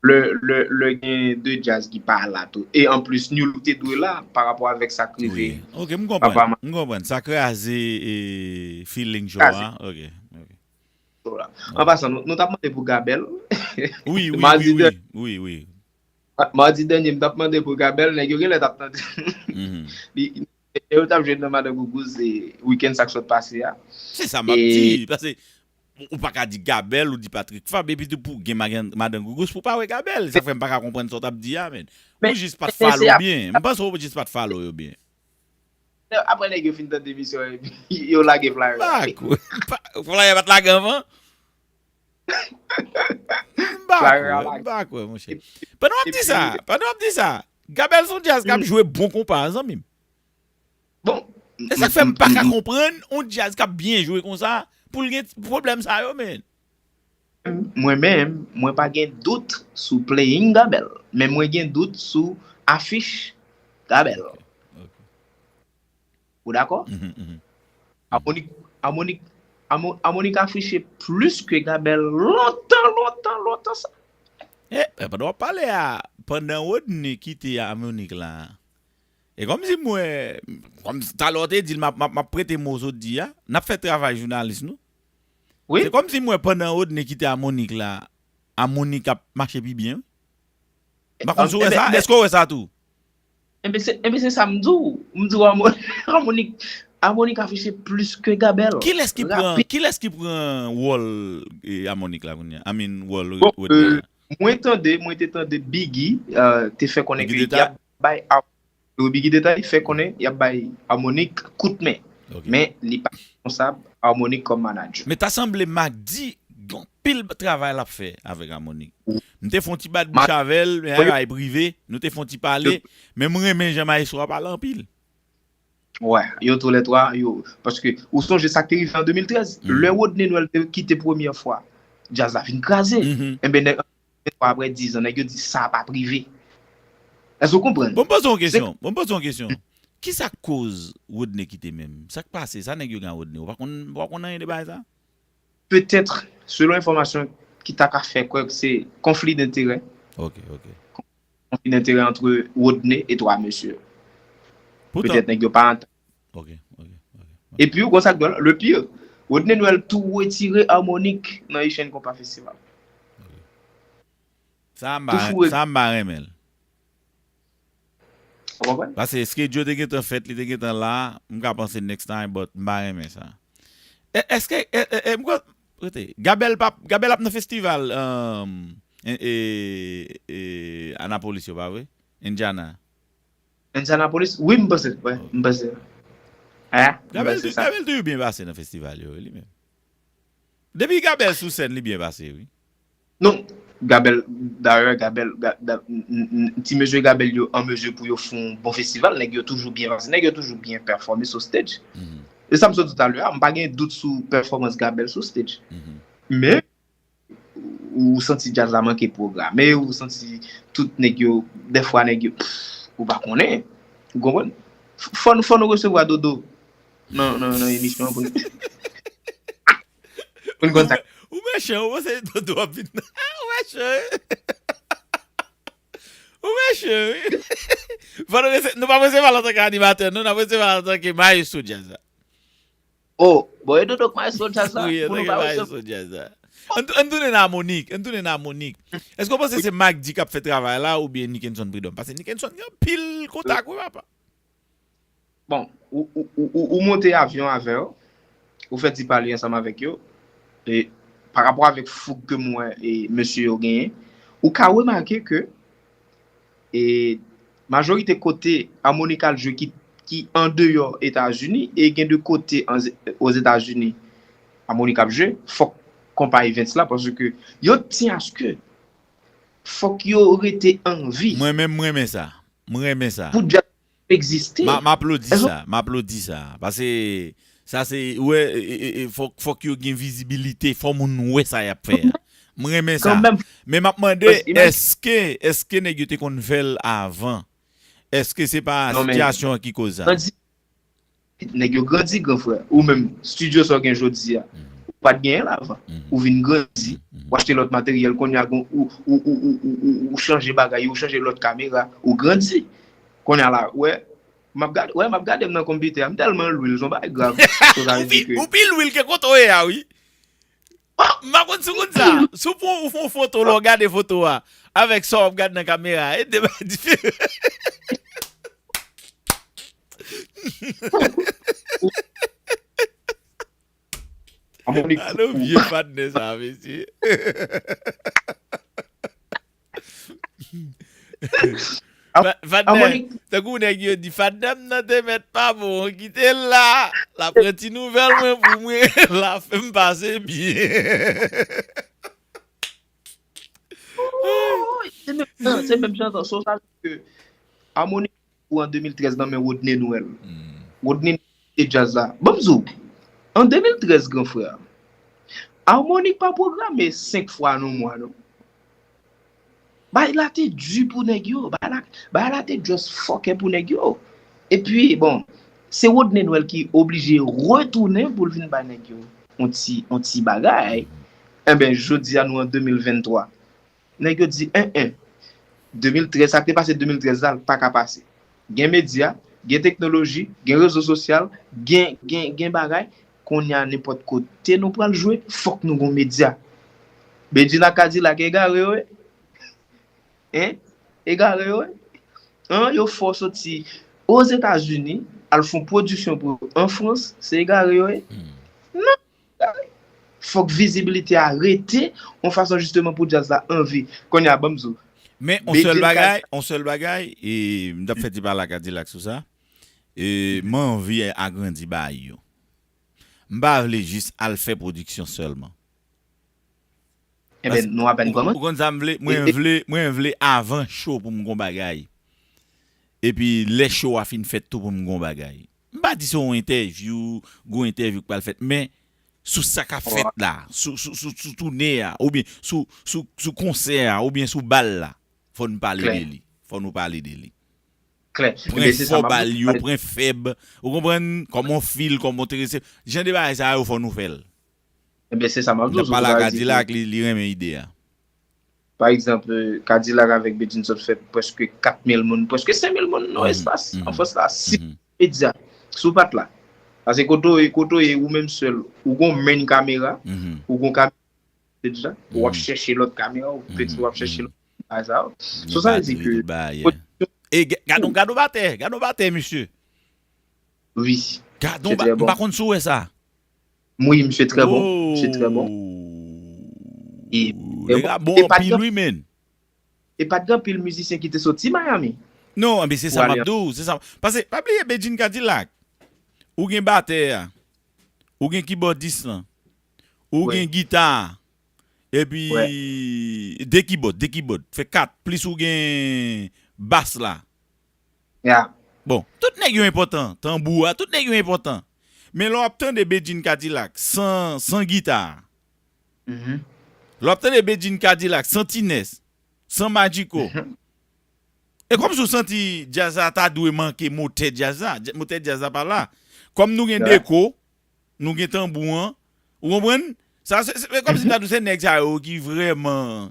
Lè, lè, lè gen de djaz ki pa la tou. E anplis, New Look te dwe la pa rapò avèk sa k rive. Wi. Ok, m Papa konprann. ma- M konprann. Sa kraze e, feeling show Kraze. a. Ok, ok. Voilà. An pasan, nou, nou t ap mande pou Gabèl. Wi, wi, Madi wi, dè- wi, wi, wi. Madi dènye, m t ap mande pou Gabèl, nèg yo genlè t ap tande. Mhm. Li, yo t ap jwe nan Madan Gougouz, se wikenn sa k sot pase a. Se sa m ap E- di. Paske ou pa ka di Gabèl, ou di Patrick Fabre, epi tou pou gen Magan- Madan Gougouz pou pa wè Gabèl. Sa fè m pa ka konprann sa w t ap di a, men. Ou Men- jis pa t men se follow ap- byen. M panse ou jis pa t follow yo byen. Apre nèg yo fin tande emisyon, epi yo lage flyer. Ba kwè. Pa- Flyer pa t lage anvan? M ba Flyer kwè, lage. M ba kwè, monchè. Pandan w ap di sa, Epi- pandan w ap di sa, Gabèl se yon djaz k ap Mm. jwe bon konpa, zanmi m. Bon. E sa k fè m pa ka konprann yon djaz k ap byen jwe konsa pou l gen pwoblèm sa yo, men. Mwen menm, mwen pa gen dout sou playing Gabèl, men mwen gen dout sou afich Gabèl. Ok. Ou dakò? Mhm, mhm. Harmonik, Harmonik, Harmo- Harmonik afiche plis ke Gabèl lontan, lontan, lontan sa. E, e, pandan w ap pale a, pandan Rodney kite Harmonik la, e kòmsi m wè, kòm talè w te di l, m ap, m ap, m ap prete mo w sot di a, n ap fè travay jounalis nou. Wi. Se kòmsi m wè pandan Rodney kite Harmonik la, Harmonik ap mache pi byen, wi. M pa Ah, konn si w wè men- sa, men- èske w wè sa tou? Enben se, enben se sa m di w. M di w Harmo- Harmonik, Harmonik afiche plis ke Gabèl. Kilès ki pran, Rapid. Kilès ki pran wòl e, Harmonik la kounye a? I mean, wòl Bon, Rodney euh, la. Mwen tande, mwen te tande Biggie, euh, te fè konnen Biggie ke y Deta? ap bay Har- Wi, Biggie Deta fè konnen y ap bay Harmonik kout men. Ok. Men li pa responsab Harmonik kòm manager. Men ta sanble Mac D gen anpil travay l ap fè avèk Harmonik. Wi. M te fè yon ti bat bouch avè l, men Wi. Bagay prive, nou te fè yon ti pale, men m renmen jan maestro a pale anpil. Wè, yo tou lè twa, yo, paske ou sonje sa k te rive an de mil trèz, Mhm. lè Rodney Noël te kite premyè fwa, djaz la vin kraze. Mhm. Enben, nèg, apre diz an, nèg yo di sa pa prive. Èske w konprann? Bon, m poze yon kesyon. Bon, m poze yon kesyon. Kisa k koz Rodney kite menm? Sa k pase? Sa nèg yo gen a Rodney? Ou pa konn, ou pa konn anyen de bagay sa? Petèt, selon enfòmasyon ki ta ka fè kwè ke se konfli denterè. Ok, ok. Konfli denterè ant Rodney e twa mesye. Poutan, Petèt nèg yo pa antann. Ok, ok, ok. Epi, ou konn sa k dwòl, le pire, Rodney Noël tou retire Harmonik nan Haitian Compas Festival. Sa m Tou pa, foure. Sa m pa renmen l. Ou konprann? Paske schedule te gentan fèt, li te gentan la, m ka panse next time, but m pa renmen sa. E, èske, e, e, e, m kwè, rete, Gabèl pa, Gabèl ap nan festival, um, e, e, e, Annapolis yo, pa vre? Indiana. Indianapolis, wi, m panse, wi, m panse. Hein? M Gabel, panse sa. Gabel toujou byen pase nan festival yo, li menm. Depi Gabel sou sèn, li byen pase, wi. Non, Gabel, dayè, Gabel, Ga- Da- n- n- ti mesye Gabel yo an mezi pou yo fè yon bon festival, nèg yo toujou byen pase, nèg yo toujou byen pèfòme sou stage. Mhm, E sa m sot di talè a, m pa gen dout sou pèfòmans Gabel sou stage. mhm. Men, ou santi djaz la manke pwograme, ou santi tout nèg yo, dèfwa nèg yo, pff, ou pa konnen. Ou konprann? F- Fò, n- fò nou resevwa Dodo nan, nan, nan emisyon an pou n pou n kontak. Ou mechan, ou panse Dodo ap vin nan. Ou mechan, wi. Ou mechan, wi. Fò nou rese- nou pa resevwa l antanke animatè, non, n ap resevwa l antanke maestro djaz la. Oh, bon, e Dodo k maestro djaz la, Wi, pou nou antanke pa resevwa. Maestro djaz la. Ann ann tounen nan Amonik, ann tounen nan Amonik. Èske w panse se Magdi k ap fè travay la oubyen Nickenson Prud'homme? Paske Nickenson gen anpil kontak, wi, papa. Bon, ou, ou, ou, ou, ou monte avyon avè yo, ou fè ti pale ansanm avèk yo, e pa rapò avèk foug ke m wè e mesye yo genyen, ou ka remake ke e majorite kote Amonik al jwe ki, ki andeyò Etazini e gen de kote an, Ozetazini Amonik ap jwe, fòk konpa Events la, paske yo tyen aske fòk yo rete an vi. Mwen menm, mwen renmen sa. Mwen renmen sa. Pou djaz egziste. M a- m aplodi sa, m aplodi sa. Paske sa se, ou wè, e- e- e- fòk, fòk yo gen vizibilite, fò moun wè sa y ap fè a. Mwen renmen sa. Kanmenm, Men m ap mande, Paske imaj- èske, èske nèg yo te konn fè l avan? Èske se pa Non, men- sitiyasyon an ki koz sa? Grandi. Nèg yo grandi, gran frè. Ou menm, studio sa w gen jodi a, ou pa t genyen l avan. Mhm. Ou vin grandi, Mhm. ou achte lòt materyèl, kounye a gon- ou, ou, ou, ou, ou, ou, ou chanje bagay, ou chanje lòt kamera, ou grandi. Kounye a la, wè, m ap gade, wè, m ap gade m nan konpitè a, m tèlman lwil, son bagay grav. So, sa Ou vle di pi- ke ou pi lwil ke kote w ye a, wi. M pa konn si w konn sa. Si w pran ou fè yon foto, lè w gade foto a, avèk sa w ap gade nan kamera a, e de bagay diferan. Amonik Alo, vye patnè sa, mesye. Patnè, tankou nèg yo di, patnè m nan te mèt pa bon, kite l la. L ap pran ti nouvèl mwen pou mwen, l ap fè m pase byen. Se menm jan, se menm jan, so sa vle di ke Amonik ou an de mil trèz nan men Rodney Noël. Rodney Noël te djaz la. Ban m di w, an de mil trèz, gran frè, Amonik pa pwograme senk fwa nan mwa, non. Bagay la te di pou nèg yo. Bagay la, bagay la te just fòkè pou nèg yo. Epi, bon, se Rodney Noël ki oblije retounen pou l vin bay nèg yo on ti, on ti bagay. Enben, jodi a nou an de mil venntwa. Nèg yo di, en, en, de mil trèz, sa k te pase de mil trèz la, l pa ka pase. Gen medya, gen teknoloji, gen rezo sosyal, gen, gen, gen bagay. Kounye a, nenpòt kote nou pral jwe, fòk nou gon medya. Bedjine ak Kadilak egare yo ye. Hein? Egare yo ye. Hein? Yo fè w soti Ozetazini, al fè yon pwodiksyon pou yo an Frans, se egare yo ye. Non. Fòk vizibilite a rete yon fason jisteman pou djaz la anvi. Kounye a, ban m di w. Men, on sèl bagay, on sèl bagay, e, m t ap fè ti pale a Kadilak sou sa. E, m anvi agrandi bagay yo. M pa vle jis al fè pwodiksyon sèlman. Enben, nou apèn kòmanse. Ou konn sa m vle? Mwen vle, mwen vle avan show pou m gon bagay. Epi lè show a fin fèt tou pou m gon bagay. M pa di se yon entèvyou, gwo entèvyou k pral fèt, men sou sa k ap fèt la, sou, sou, sou, sou toune a, oubyen sou, sou, sou konsè a, oubyen sou bal la, fò n pale de li. Fò nou pale de li. Klè. Pwen fò bal yo, pwen fèb. Ou konprann? Kòman w feel, kòman w te resevwa. Jan de bagay sa yo, fò nou fè l. Enben, se sa m ap di w. N ap pale a Kadilak, li, li renmen ide a. Pa egzanp, Kadilak avèk Bedjine sot fè prèske kat mil moun, prèske senk mil moun nan espas an Frans la, si medya, si w pa t la. Paske kote w ye, kote w ye, ou menm sèl, ou gon main kamera, ou gon kamera deja, w ap chèche lòt kamera, ou pèt, w ap chèche lòt bagay sa yo. So sa vle di ke E gad on, gad on batè, gad on batè, mesye. Wi. Gad on batè, m pa konn si w wè sa. Wi, misye trè bon. Misye trè bon. E nèg la bon anpil, wi, men. E pa t gen anpil mizisyen ki te soti Miami. Non, men se sa m ap di w, se sa. Paske, pa bliye Bedjine Kadilak. Ou gen batè a, ou gen kibòdis lan, ou gen gita a, epi de kibòd, de kibòd, fè kat, plis ou gen bas la. Bon, tout nèg yo enpòtan, tanbou a, tout nèg yo enpòtan. Men lè w ap tande Bedjine Kadilak san, san gita a, lè w ap tande Bedjine Kadilak san T-Ness, san Magico, e kòmsi w santi djaz la ta dwe manke motè djaz la, dj-, motè djaz la pa la. Kòm nou gen Deco, nou gen tanbou an, ou konprann? Sa se, se, se kòmsi m ta di w se nèg sa yo ki vrèman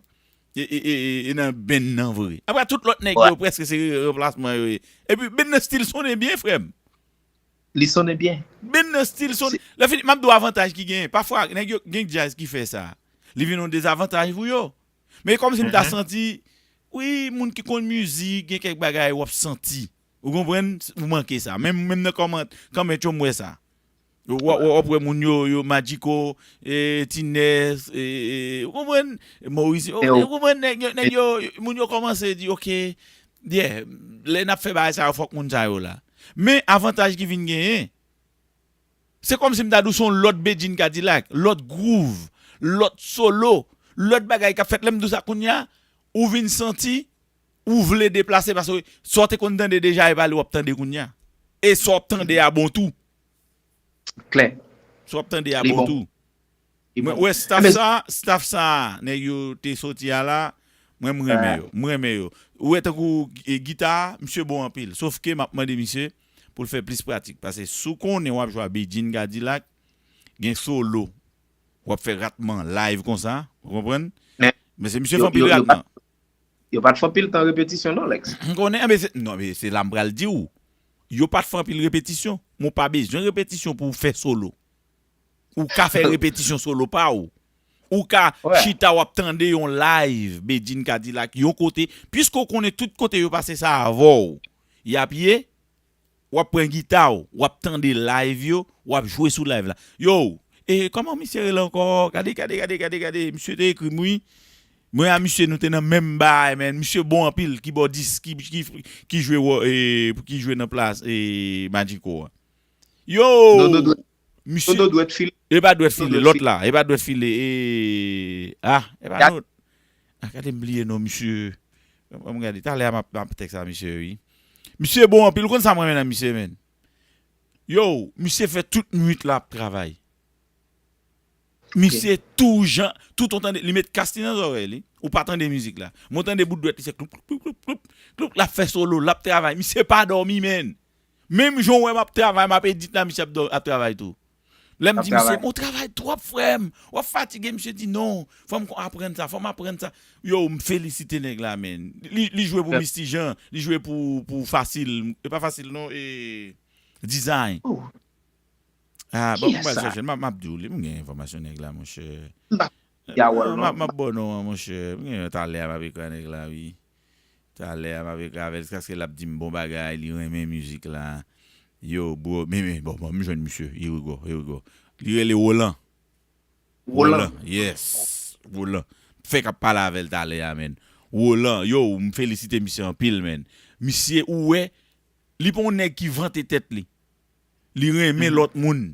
e, e, e, e, e nan benn nan vre. Apre tout lòt nèg yo prèske se ranplasman yo ye. Epi benn nan still sonnen byen, frè m. Li sonnen byen. Benn nan still sonnen. Lè fini, m ap di w avantaj ki genyen. Pafwa, nèg yo gen djaz ki fè sa. Li vin yon dezavantaj pou yo. Men kòmsi m ta santi, wi, moun ki konn mizik, gen kèk bagay w ap santi. Ou konprann? Ou manke sa. Menm, menm nan kòmant-, kòmantè yo m wè sa. W ap wè moun yo, yo Magico, e, T-Ness, e, e, ou konprann? Maurice, ou konprann? Nèg yo, nèg yo, moun yo kòmanse di, ok, yeah, lè n ap fè bagay sa yo, fòk moun sa yo la. Men avantaj ki vin genyen, se kòmsi m ta di w se yon lòt Bedjine Kadilak, lòt groove, lòt solo, lòt bagay k ap fèt. Lè m di w sa kounye a, ou vin santi ou vle deplase paske sa w te konn tande deja e pa li w ap tande kounye a. E sa w ap tande a bon tou. Klè. Sa w ap tande a bon tou. Mwen wè staff sa, staff sa, nèg yo te soti a la, mwen m renmen yo, m renmen yo. Ou wè tankou e, gita, misye bon anpil. Sof ke m ap mande misye pou l fè plis pratik. Paske si w konnen w ap jwe a Bedjine Kadilak, gen solo, w ap fè ratman live konsa, ou konprann? Men se misye fè anpil ratman. Yo pa t fè anpil tan repetisyon non, Lex. M konnen, men se, non, men se la m pral di w. Yo pa t fè anpil repetisyon, men w pa bezwen repetisyon pou w fè solo. Ou ka fè repetisyon solo pa w. Ou ka chita, w ap tande yon live, Bedjine Kadilak, yon kote, piske w konnen tout kote yo pase sa avè w. Y ap ye, w ap pran gita w, w ap tande live yo, w ap jwe sou live la. Yo, e kòman misye rele ankò? Gade, gade, gade, gade, gade, misye te ekri m wi. Mwen a misye nou te nan menm bagay, men misye bon anpil, kibòdis ki, ki, ki jwe, e, ki jwe nan plas e, Magico a. Yo! Misye. Dodo dwèt file. E pa dwèt file, lòt la. E pa dwèt file. E, ah, e pa nou. Ah, gade m bliye non misye. Ban m gade. Talè a m ap, m ap tèks a misye, wi. Misye bon anpil. Ou konn sa m renmen nan misye, menn? Yo, misye fè tout nwit la ap travay. Misye tou jan, tout ou tande, li met kas li nan zòrèy li. Ou pa tande mizik la. Men w tande bout dwèt li se kloup, kloup, kloup, kloup, kloup, kloup, l ap fè solo, l ap travay. Misye pa dòmi, menn. Menm jan w wè m ap travay, m ap edit la, misye ap dò-, ap travay tou. Lè m di misye, men w travay twòp, frè m. W ap fatige, misye di, non, fò m kon aprann sa, fò m aprann sa. Yo, m felisite nèg la, menn. Li, li jwe pou Misty Jean, li jwe pou, pou Fasil. E pa Fasil, non, e Design. Ah, bon, m pral chèche l, m ap, m ap di w li, m gen enfòmasyon nèg la, monchè. M ap, m ap ba w non an, monchè. M gen talè a, m ap ekri a nèg la, wi. Talè a, m ap ekri avè l, jiskaske l ap di m bon bagay, li renmen mizik la. Yo, bro, men, men, bon, bon, m jwenn misye. Here we go, here we go. Li rele Roland. Roland. Roland, yes. Roland. Fèk ap pale avè l talè a, menn. Roland, yo, m felisite misye anpil, menn. Misye, ou wè, li pa yon nèg ki vante tèt li. Li renmen lòt moun.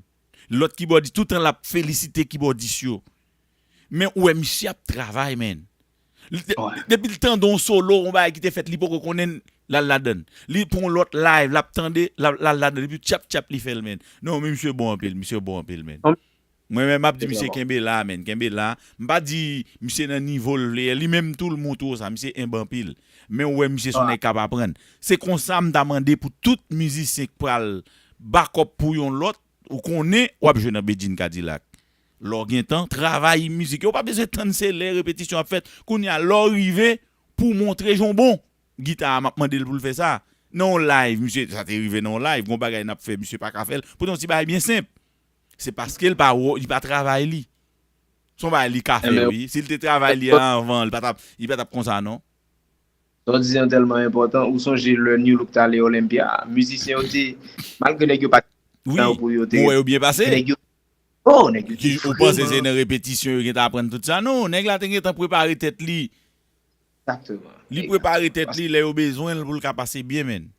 Lòt kibòdis, toutan l ap felisite kibòdis yo. Men ou wè misye ap travay, menn. Li te, depi l tande yon solo, yon bagay ki te fèt, li poko konnen l al ladan l. Li pran yon lòt live, l ap tande, l al, l al ladan l, epi tchap tchap li fè l, menn. Non, men misye bon anpil, misye bon anpil, menn. Mwen menm, m ap di misye kenbe la, menn, kenbe la. M pa di misye nan nivo l vle ye, li menm tou l montre w sa, misye enb anpil. Men ou wè misye se yon nèg k ap aprann. Se konsa m ta mande pou tout mizisyen k pral back up pou yon lòt, ou konnen w ap jwe nan Bedjine Kadilak. Lè w gen tan, travay mizik yo, w pa bezwen tann se lè repetisyon ap fèt. Kounye a, lè w rive, pou w montre jan w bon. Gita a, m ap mande l pou l fè sa. Nan yon live, misye, sa te rive nan yon live, gon bagay n ap fè, misye pa ka fè l. Pote yon ti bagay byen senp. Se paske l pa wo-, li pa travay li. Se yon bagay li ka fè, wi. Si l te travay li anvan, li pa t ap, li pa t ap konsa, non. Sa w di an tèlman enpòtan. Ou sonje lè Nu Look t ale Olympia a, mizisyen yo te, malgre nèg yo pa t gen tan pou yo te, mwen wè yo byen pase. Nèg yo, oh, nèg yo te vrèman. Ou panse se nan repetisyon yo gentan aprann tout sa? Non, nèg la te gentan prepare tèt li. Egzakteman. Li prepare tèt li lè yo bezwen l pou l ka pase byen, menn.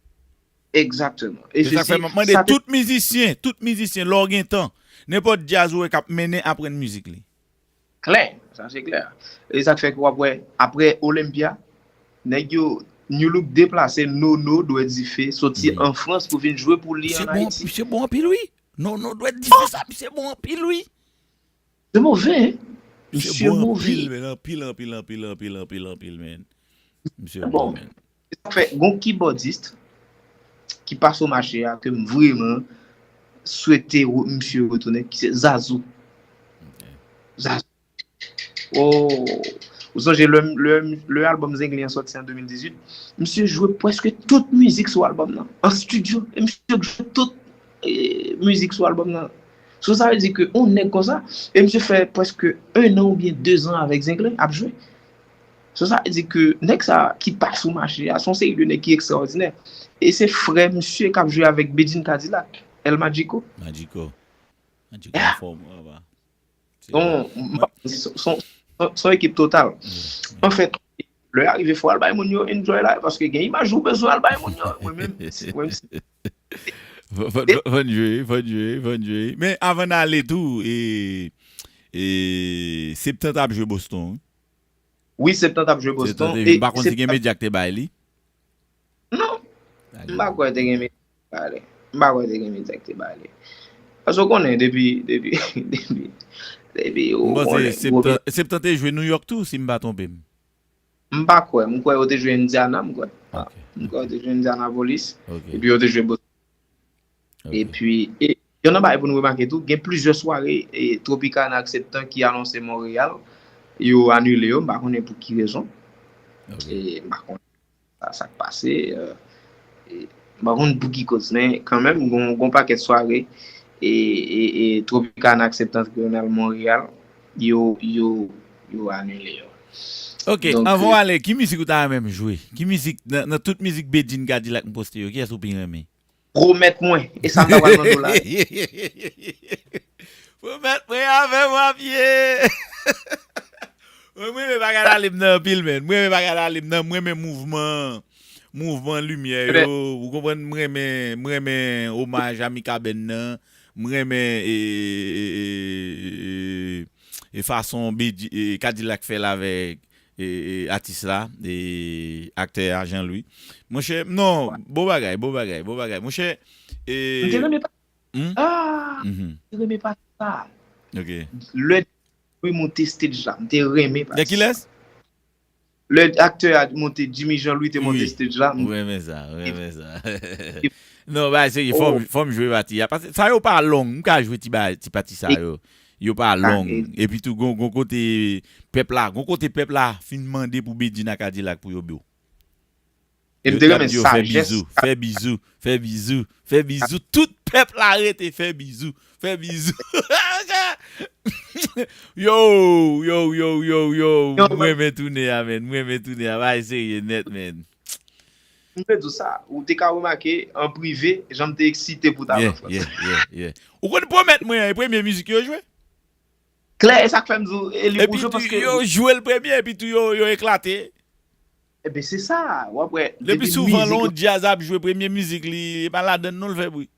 Egzakteman. E se sa k fè m ap mande tout mizisyen, tout mizisyen, lè w gen tan, nenpòt djaz ou wè k ap mennen, aprann mizik li. Klè, sa se klè. E sa k fè ke w ap wè, apre Olympia, nèg yo, Nu Look deplase Nono, Dwèt Dife, soti an Frans pou vin jwe pou li an Ayiti. Misye bon anpil, wi. Nono, Dwèt Dife, sa, misye bon anpil, wi. Se move, hein? Misye move. Men anpil, anpil, anpil, anpil, anpil, anpil, men. Misye bon, men. Sa fè, gon kibòdis ki pase sou mache a ke m vreman swete misye retounen, ki se Zazou. Zazou. Oh, ou sonje lè, lè, lè albòm Zenglen an sòti an de mil dizuit, misye jwe prèske tout mizik sou albòm nan, an estidyo. E misye jwe tout e, mizik sou albòm nan. So sa vle di ke yon nèg konsa, e misye fè prèske en an oubyen de zan avèk Zenglen ap jwe. So sa vle di ke nèg sa ki pa sou mache a, se yon seri de nèg ki ekstraòdinè. E se frè misye k ap jwe avèk Bedjine Kadilak, El Magico. Magico. Magico anfòm, papa. Son, son, son, son ekip total. Anfèt, lè y arive, fò al bay moun yo enjoy la, paske gen imaj ou bezwen al bay moun yo. Mwen menm, mwen menm, Fò n jwe, fò n jwe, fò n jwe. Men avan n ale tou, e, e, Septan t ap jwe Boston, wi. Wi, Septan t ap jwe Boston. M pa konn si gen medya k te bay li. Non. M pa kwè te gen medya k te bay li. M pa kwè te gen medya k te bay li. Paske w konnen, depi, depi, depi, depi, ou konnen. Septan te jwe New York tou, si m pa twonpe m. M pa kwè. M kwè yo te jwe Indiana, m kwè. M kwè yo te jwe Indianapolis. Epi yo te jwe Boston. Epi, e, yon nan bagay pou nou remake tou, gen plizyè sware e, Tropicana ak Septan ki anonse Monreyal, yo anile yo, m pa konnen pou ki rezon. E, m pa konnen sa, sa k pase. E, m pa konn pou ki koz, men kanmenm, gon, gon pakèt sware e, e, e Tropicana ak Septentrional Monreyal, yo, yo, yo anile yo. Ok, anvan w ale, ki mizik ou ta renmen m jwe? Ki mizik, nan, nan tout mizik Bedjine Kadilak m poste yo, kiyès ou pi renmen? Pwomèt mwen, e sa m ta pral mande w la. Pwomèt mwen avè m w ap ye. Mwen, mwen renmen bagay ale m nan anpil, men. Mwen renmen bagay ale m nan, mwen renmen mouvman, mouvman limyè yo. Ou konprann? Mwen renmen, mwen renmen omaj a Mikaben nan. Mwen renmen e, e, e, e, e, e fason Bedji, e, Kadilak fè l avèk e, e, atis la, e, aktè a Jean Louis. Monchè, non, bon bagay, bon bagay, bon bagay. Monchè, e, M te renmen pa. Ah, m te renmen pa sa. Ok. Lè Louis monte stage la, m te renmen pa. De kilès? Lè aktè a monte, Jimmy Jean Louis te monte stage la. Ou renmen sa, ou renmen sa. Non, bagay serye, fò m, fò m jwe pati a. Paske sa yo pa long, m ka jwe ti bagay, ti pati sa yo. Yo pa long. Epi tou, gon, gon kote pèp la, gon kote pèp la fin mande pou Bedjine ak Kadilak pou yo bo. E m te renmen sajès. Fè bizou, fè bizou, fè bizou, fè bizou. Tout pèp la rete fè bizou, fè bizou. Yo, yo, yo, yo, yo. Mwen renmen tounen a, men. Mwen renmen tounen a. Bagay serye nèt, men. M te di w sa. Ou te ka remake an prive, jan m te eksite pou ta nan Frans. Ou konn pwomèt mwen an, e premye mizik yo jwe? Klè, e sa k fè m di w, e li pou jwe paske. Yo jwe l premye, epi tou yo, yo eklate. Ebyen, se sa, w ap wè. Le pli souvan, lè yon djaz ap jwe, premye mizik li, e pa ladann non l fè bri.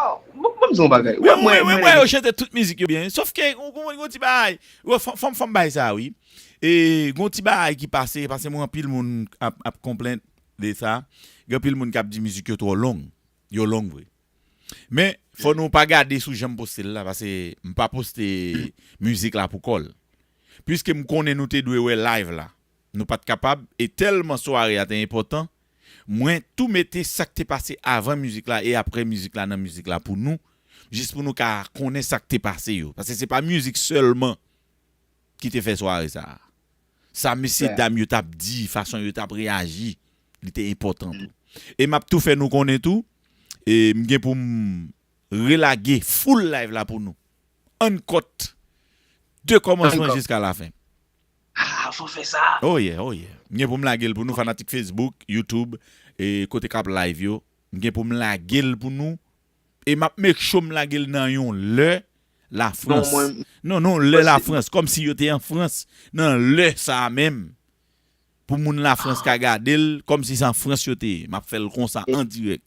Oh, bon, bon, m di yon bagay. Mwen, mwen, mwen, mwen, yo chante tout mizik yo byen. Sòf ke, yon, yon, yon ti bagay. Fò m, fò m bay sa, wi. E, yon ti bagay ki pase, paske mwen anpil moun ap, ap konplent de sa. Gen anpil moun k ap di mizik yo twò long. Yo long vre. Men, fò nou pa gade sou jan m poste l la, paske m pa poste mizik la pou kò l. Piske m konnen nou te dwe wè live la. Nou pa t kapab, e tèlman sware a te enpòtan, mwen tou mete sa k te pase avan mizik la e apre mizik la nan mizik la pou nou, jis pou nou ka konnen sa k te pase yo. Paske se pa mizik sèlman ki te fè sware sa a. Sa mesye dam yo t ap di, fason yo t ap reyaji, li te enpòtan tou. E m ap tou fè nou konnen tou, e m gen pou m relage full live la pou nou. Uncut. De kòmansman jiska lafen. Ah, fò fè sa. Oh yeah, oh yeah. M gen pou m lage l pou nou, fanatik Facebook, YouTube, e kote k ap live yo. M gen pou m lage l pou nou. E m ap make sure m lage l nan yon lè Lafrans. Non, non, lè Lafrans. Kòmsi yo te an Frans. Nan lè sa a menm. pou moun Lafrans ka gade l, kòmsi se an Frans yo te ye. M ap fè l konsa, an dirèk.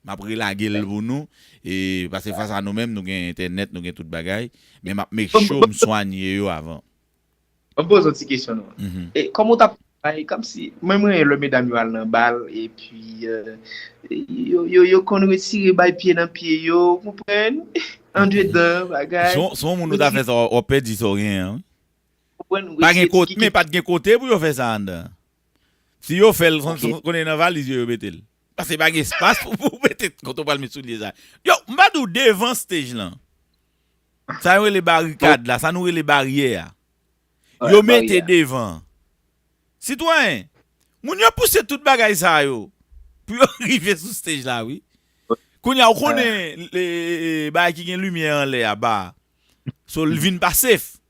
M ap relage l pou nou. E, paske fas a nou menm, nou gen entènèt, nou gen tout bagay. Men m ap make sure m swanye yo avan. Ban m poze yon ti kesyon non. E kòman w t ap bay kòmsi mwen mwen lè medam yo al nan bal epi yo yo konn retire bay pye nan pye yo, ou konprann? Andedan bagay. Se yon moun ou ta fè sa w ap pèdi sa w genyen an. Pa gen kote, men pa t gen kote pou yo fè sa anndan. Si yo fè l, konnen nan valiz yo yo mete l. Paske pa gen espas pou pou mete kote w pral met soulye sa. Yo, m pa di w devan stage lan. Sa yo rele barikad la, sa nou rele baryè a. Yo mete devan. Sitwayen, moun yo pouse tout bagay sa yo pou yo rive sou stage la wi. Kounye a ou konnen bagay ki gen limyè anlè a ba. So l vin pa safe.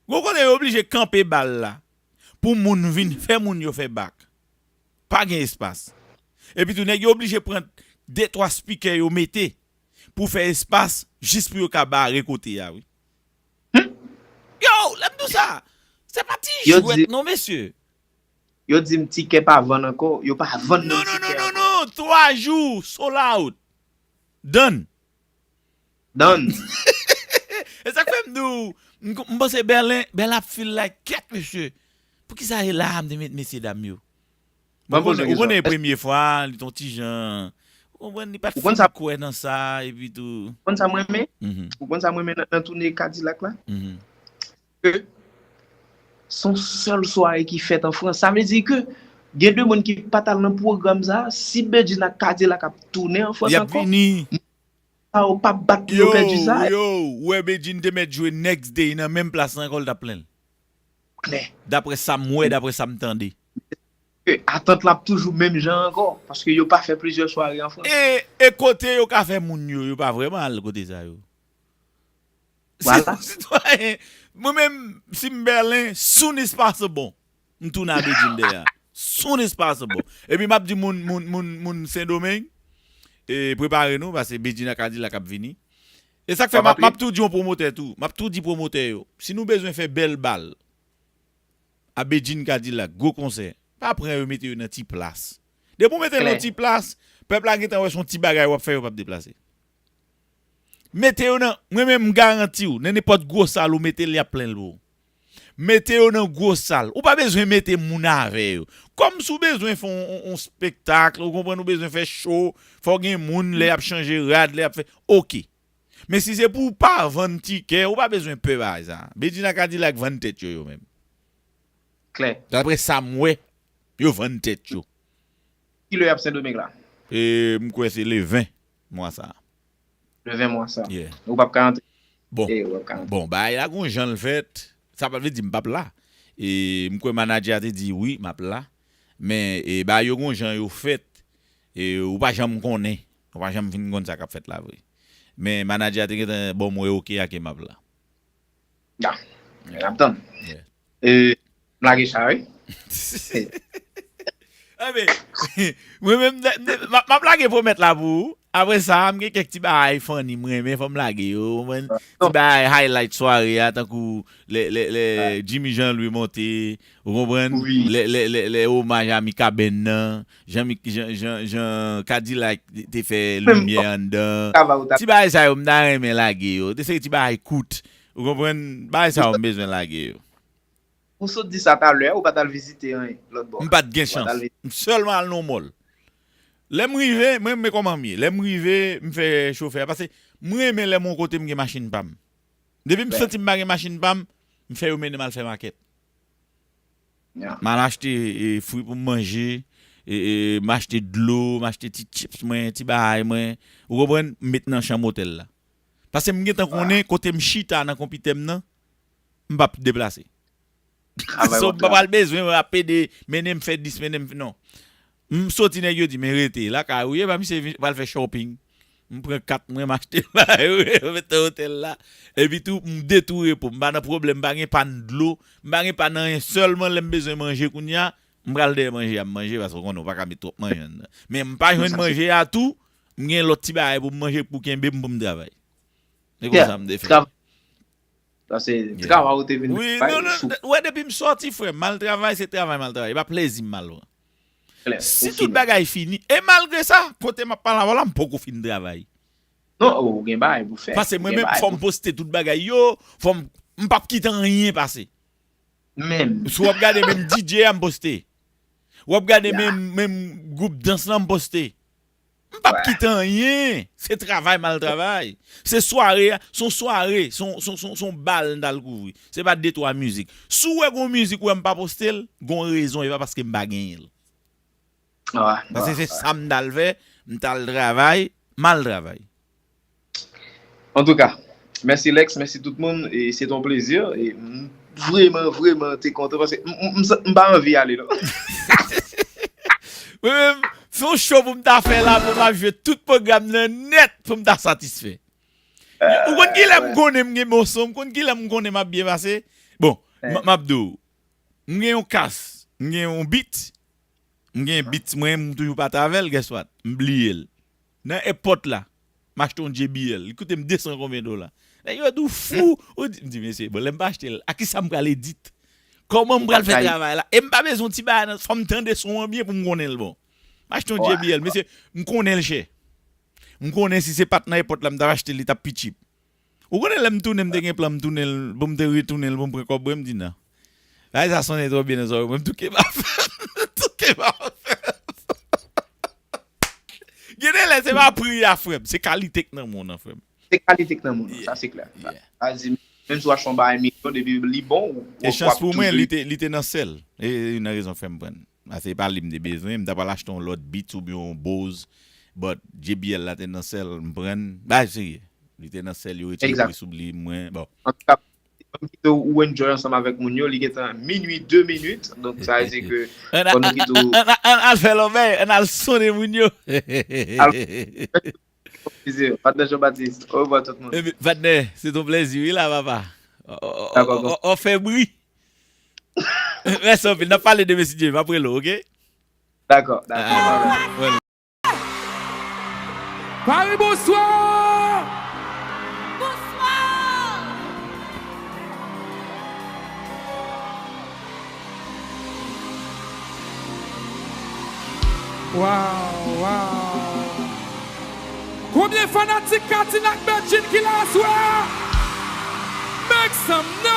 Gon kote yo oblije kanpe bal la pou moun vin fè moun yo fè bak. Pa gen espas. Epi tou nèg yo oblije pran de twa spikè yo mete pou fè espas jis pou yo ka bare kote a wi. Yo, lè m di w sa, se pa ti jwèt non mesye. Yo di m tikè pa vann ankò, yo pa vann menm tikè ankò. Non, non, non, non, twa jou, sold out. Done. Done. E sa k fè m di w, m panse Bèlen, Bèlen ap feel like kèt mesye. Poukisa e la a m te met mesye dam yo? Ou konnen e premye fwa, li t on ti jan, ou konprann, li pa t fin kwè nan sa, epi tou. Ou konn sa m renmen? Ou konn sa m renmen nan, nan toune Kadilak la? Ke s on sèl sware ki fèt an Frans. Sa vle di ke gen de moun ki pa t al nan pwogram sa, si Bedjine ak Kadilak ap tounen an Frans ankò, moun sa yo p ap bat pou yo pèdi sa. Yo, ou wè Bedjine te mèt jwe next day nan menm plas lan ankò, l t ap plen l. Klè. Daprè sa m wè, daprè sa m tande. Ke atant la ap toujou menm jan ankò, paske yo pa fè plizyè sware an Frans. E, e kote yo ka fè moun yo, yo pa vrèman al kote sa yo. Vwala. Sitwayen, mwen menm, si m Bèlen, soon as possible, m tounen a Bedjine dèyè. Soon as possible. Epi m ap di moun, moun, moun, moun Sendomeng, e, prepare nou, paske Bedjine ak Kadilak ap vini. E sa k fè m ap, m ap tou di yon pwomotè tou. M ap tou di pwomotè yo, si nou bezwen fè bèl bal, a Bedjine Kadilak, gwo konsè. Pa pran yo mete yo nan ti plas. Depi w mete yo nan ti plas, pèp la gentan wè se yon ti bagay w ap fè, yo p ap deplase. Mete yo nan, mwen menm m garanti w, nan nenpòt gwo sal ou mete l, y ap plen l pou ou. Mete yo nan gwo sal. Ou pa bezwen mete moun avè yo. Kòm si w bezwen fè yon, yon, yon spektak, ou konprann, ou bezwen fè cho, fò w gen moun, lè y ap chanje rad, lè y ap fè, oke. Men si se pou w pa vann tikè, ou pa bezwen pè bagay sa. Bedjine ak Kadilak vann tèt yo, yo menm. Klè. Daprè sa m wè, yo vann tèt yo. Kilè y ap Sendomeng la? E, m kwè se le ven mwa sa. Le ven mwa sa. Yeah. Ou p ap ka antre. Bon. E, ou p ap ka antre. Bon, bagay la gon jan l fèt. Sa pa vle di m p ap la. E, m kwè manadjè a te di wi, m ap la. Men, e, bagay yo gon jan yo fèt. E, ou pa janm konnen. Ou pa janm fin konn sa k ap fèt la vre. Men manadjè a te gentan ban m wè oke a ke m ap la. Ya. N ap tann. E, m lage cha, wi. Anben, mwen menm, m ap lage pwomèt la pou ou. Apre sa, m gen kèk ti bagay funny m renmen, fò m lage yo. Ou konprann? Ti bagay highlight sware a, tankou lè, lè, lè Jimmy Jean Louis monte, ou konprann? Lè, lè, lè, lè omaj a Mikaben nan, jan, jan, jan Kadilak te fè limyè anndan. Ti bagay sa yo, m ta renmen lage yo. Te se ti bagay kout. Ou konprann? Bagay sa yo, m bezwen lage yo. Ou sot di sa talè, ou pa t al vizite anyen lòt bò. M pa t gen chans. M sèlman al nan yon mall. Lè m rive, mwen renmen kòman m ye. Lè m rive, m fè chofè a pase. Mwen renmen lè m yon kote m gen machin pa m. Depi m santi m pa gen machin pa m, m fè yo mennen m al fè makèt. M al achte e, fwi pou m manje, e, e, m achte dlo, m achte ti chips mwen, ti bagay mwen. Ou konprann? M met nan chanm otèl la. Pase m gentan konnen kote m chita nan konpitè m nan, m p ap deplase. So, m pa pral bezwen ap pede mennen m fè dis, mennen m, non. M soti, nèg yo di, "Men rete, lakay ou ye, pa misye vin, pral fè shopping." M pran kat mwen, m achte bagay, m met nan otèl la. Epi tou, m de tou repo, m pa nan pwoblèm, m pa gen pàn dlo, m pa gen pàn anyen, sèlman lè m bezwen manje kounye a, m pral dèyè manje a, m manje, paske w konnen w pa ka met twòp manje anndan. Men m pa jwenn manje a tou, m gen lòt ti bagay pou m manje, pou kenbe m, pou m travay. Se konsa m te fè. Sa se travay ou te vin bay. Wi, non, non, ou wè, depi m sòti, frè, m al travay, se travay m al travay. E pa plezi m al pran. Si tout bagay fini, e malgre sa, kote m ap pale avè w la, m poko fin travay. Non, ou gen bagay pou fè. Paske mwen menm, fò m poste tout bagay yo, fò m, m p ap kite anyen pase. Menm. Si w ap gade menm D J a, m poste. W ap gade menm, menm gwoup dans lan, m poste. M p ap kite anyen. Se travay m al travay. Se sware a, se yon sware, se yon, se yon, se yon, se yon bal m t al kouvri. Se pa de twa mizik. Si w wè gon mizik ou wè m pa poste l, gon rezon, e pa paske m pa genyen l. Paske se sa m t al fè, m t al travay, m al travay. Antouka, mèsi Lex, mèsi tout moun, e se t on plezi, e m vreman, vreman te kontan, paske m, m, m, m pa anvi ale, non. Mwen menm, se yon show pou m ta fè la, pou m ap jwe tout pwogram nan nèt, pou m ta satisfè. Ou konn kilè m konnen m gen moso, m konn kilè m konnen m ap byen pase. Bon, m, m ap di w, m gen yon kas, m gen yon beat, m gen beat mwen, m toujou pati avè l, guess what? M bliye l. Nan èpòt la, m achte yon J B L. Li koute m de san konbyen dola. Nèg yo di w fou. Ou di, m di, mesye, bon, lè m pa achte l, a kisa m pral edit? Kòman m pral fè travay la? E m pa bezwen ti bagay nan, fò m tande son an byen pou m konnen l bon. M achte yon J B L, mesye, m konnen l chè. M konnen si se pa t nan èpòt la, m t ap achte l, li t ap pi cheap. Ou konnen lè m tounen, m te gen plan, m tounen l, pou m te retounen l, pou m pran kòb mwen, m di non. Bagay sa sonnen twò byen nan zòrèy mwen, m touke m ap fè m, m touke m ap fè m. Gen de lè, se pa pri a, frè m, se kalite k nan men w nan, frè m. Se kalite k nan men w nan, sa se klè. Sa, sa di, menm si w achte yon bagay milyon, depi li bon, ou, ou ap toujou. E chans pou mwen, li te, li te nan sèl. E, e youn nan rezon fè m pran l. Paske se pa li m te bezwen, m ta pral achte yon lòt beat oubyen yon Bose, but J B L la te nan sèl, m pran l. Bagay serye. Li te nan sèl, yo retire pri sou li, mwen, bon. Antouka, m kite w, ou enjoy ansanm avèk moun yo, li gentan minui de minit, donk sa vle di ke fò nou kite w. Ann, ann, ann, ann al fè lòbèy, ann al sonnen moun yo. Patnè Jean Baptiste, orevwa tout moun. Patnè, se t on plezi, wi, la, papa. Dakò, bro. Ou fè bri. Mèsi anpil. N ap pale demen si Dye vle, m ap rele w, oke? Dakò, dakò. Paris, bonswa! Bonswa! Waw, waw. Konbyen fanatik Katin ak Bedjine ki la aswè a? Make some noise!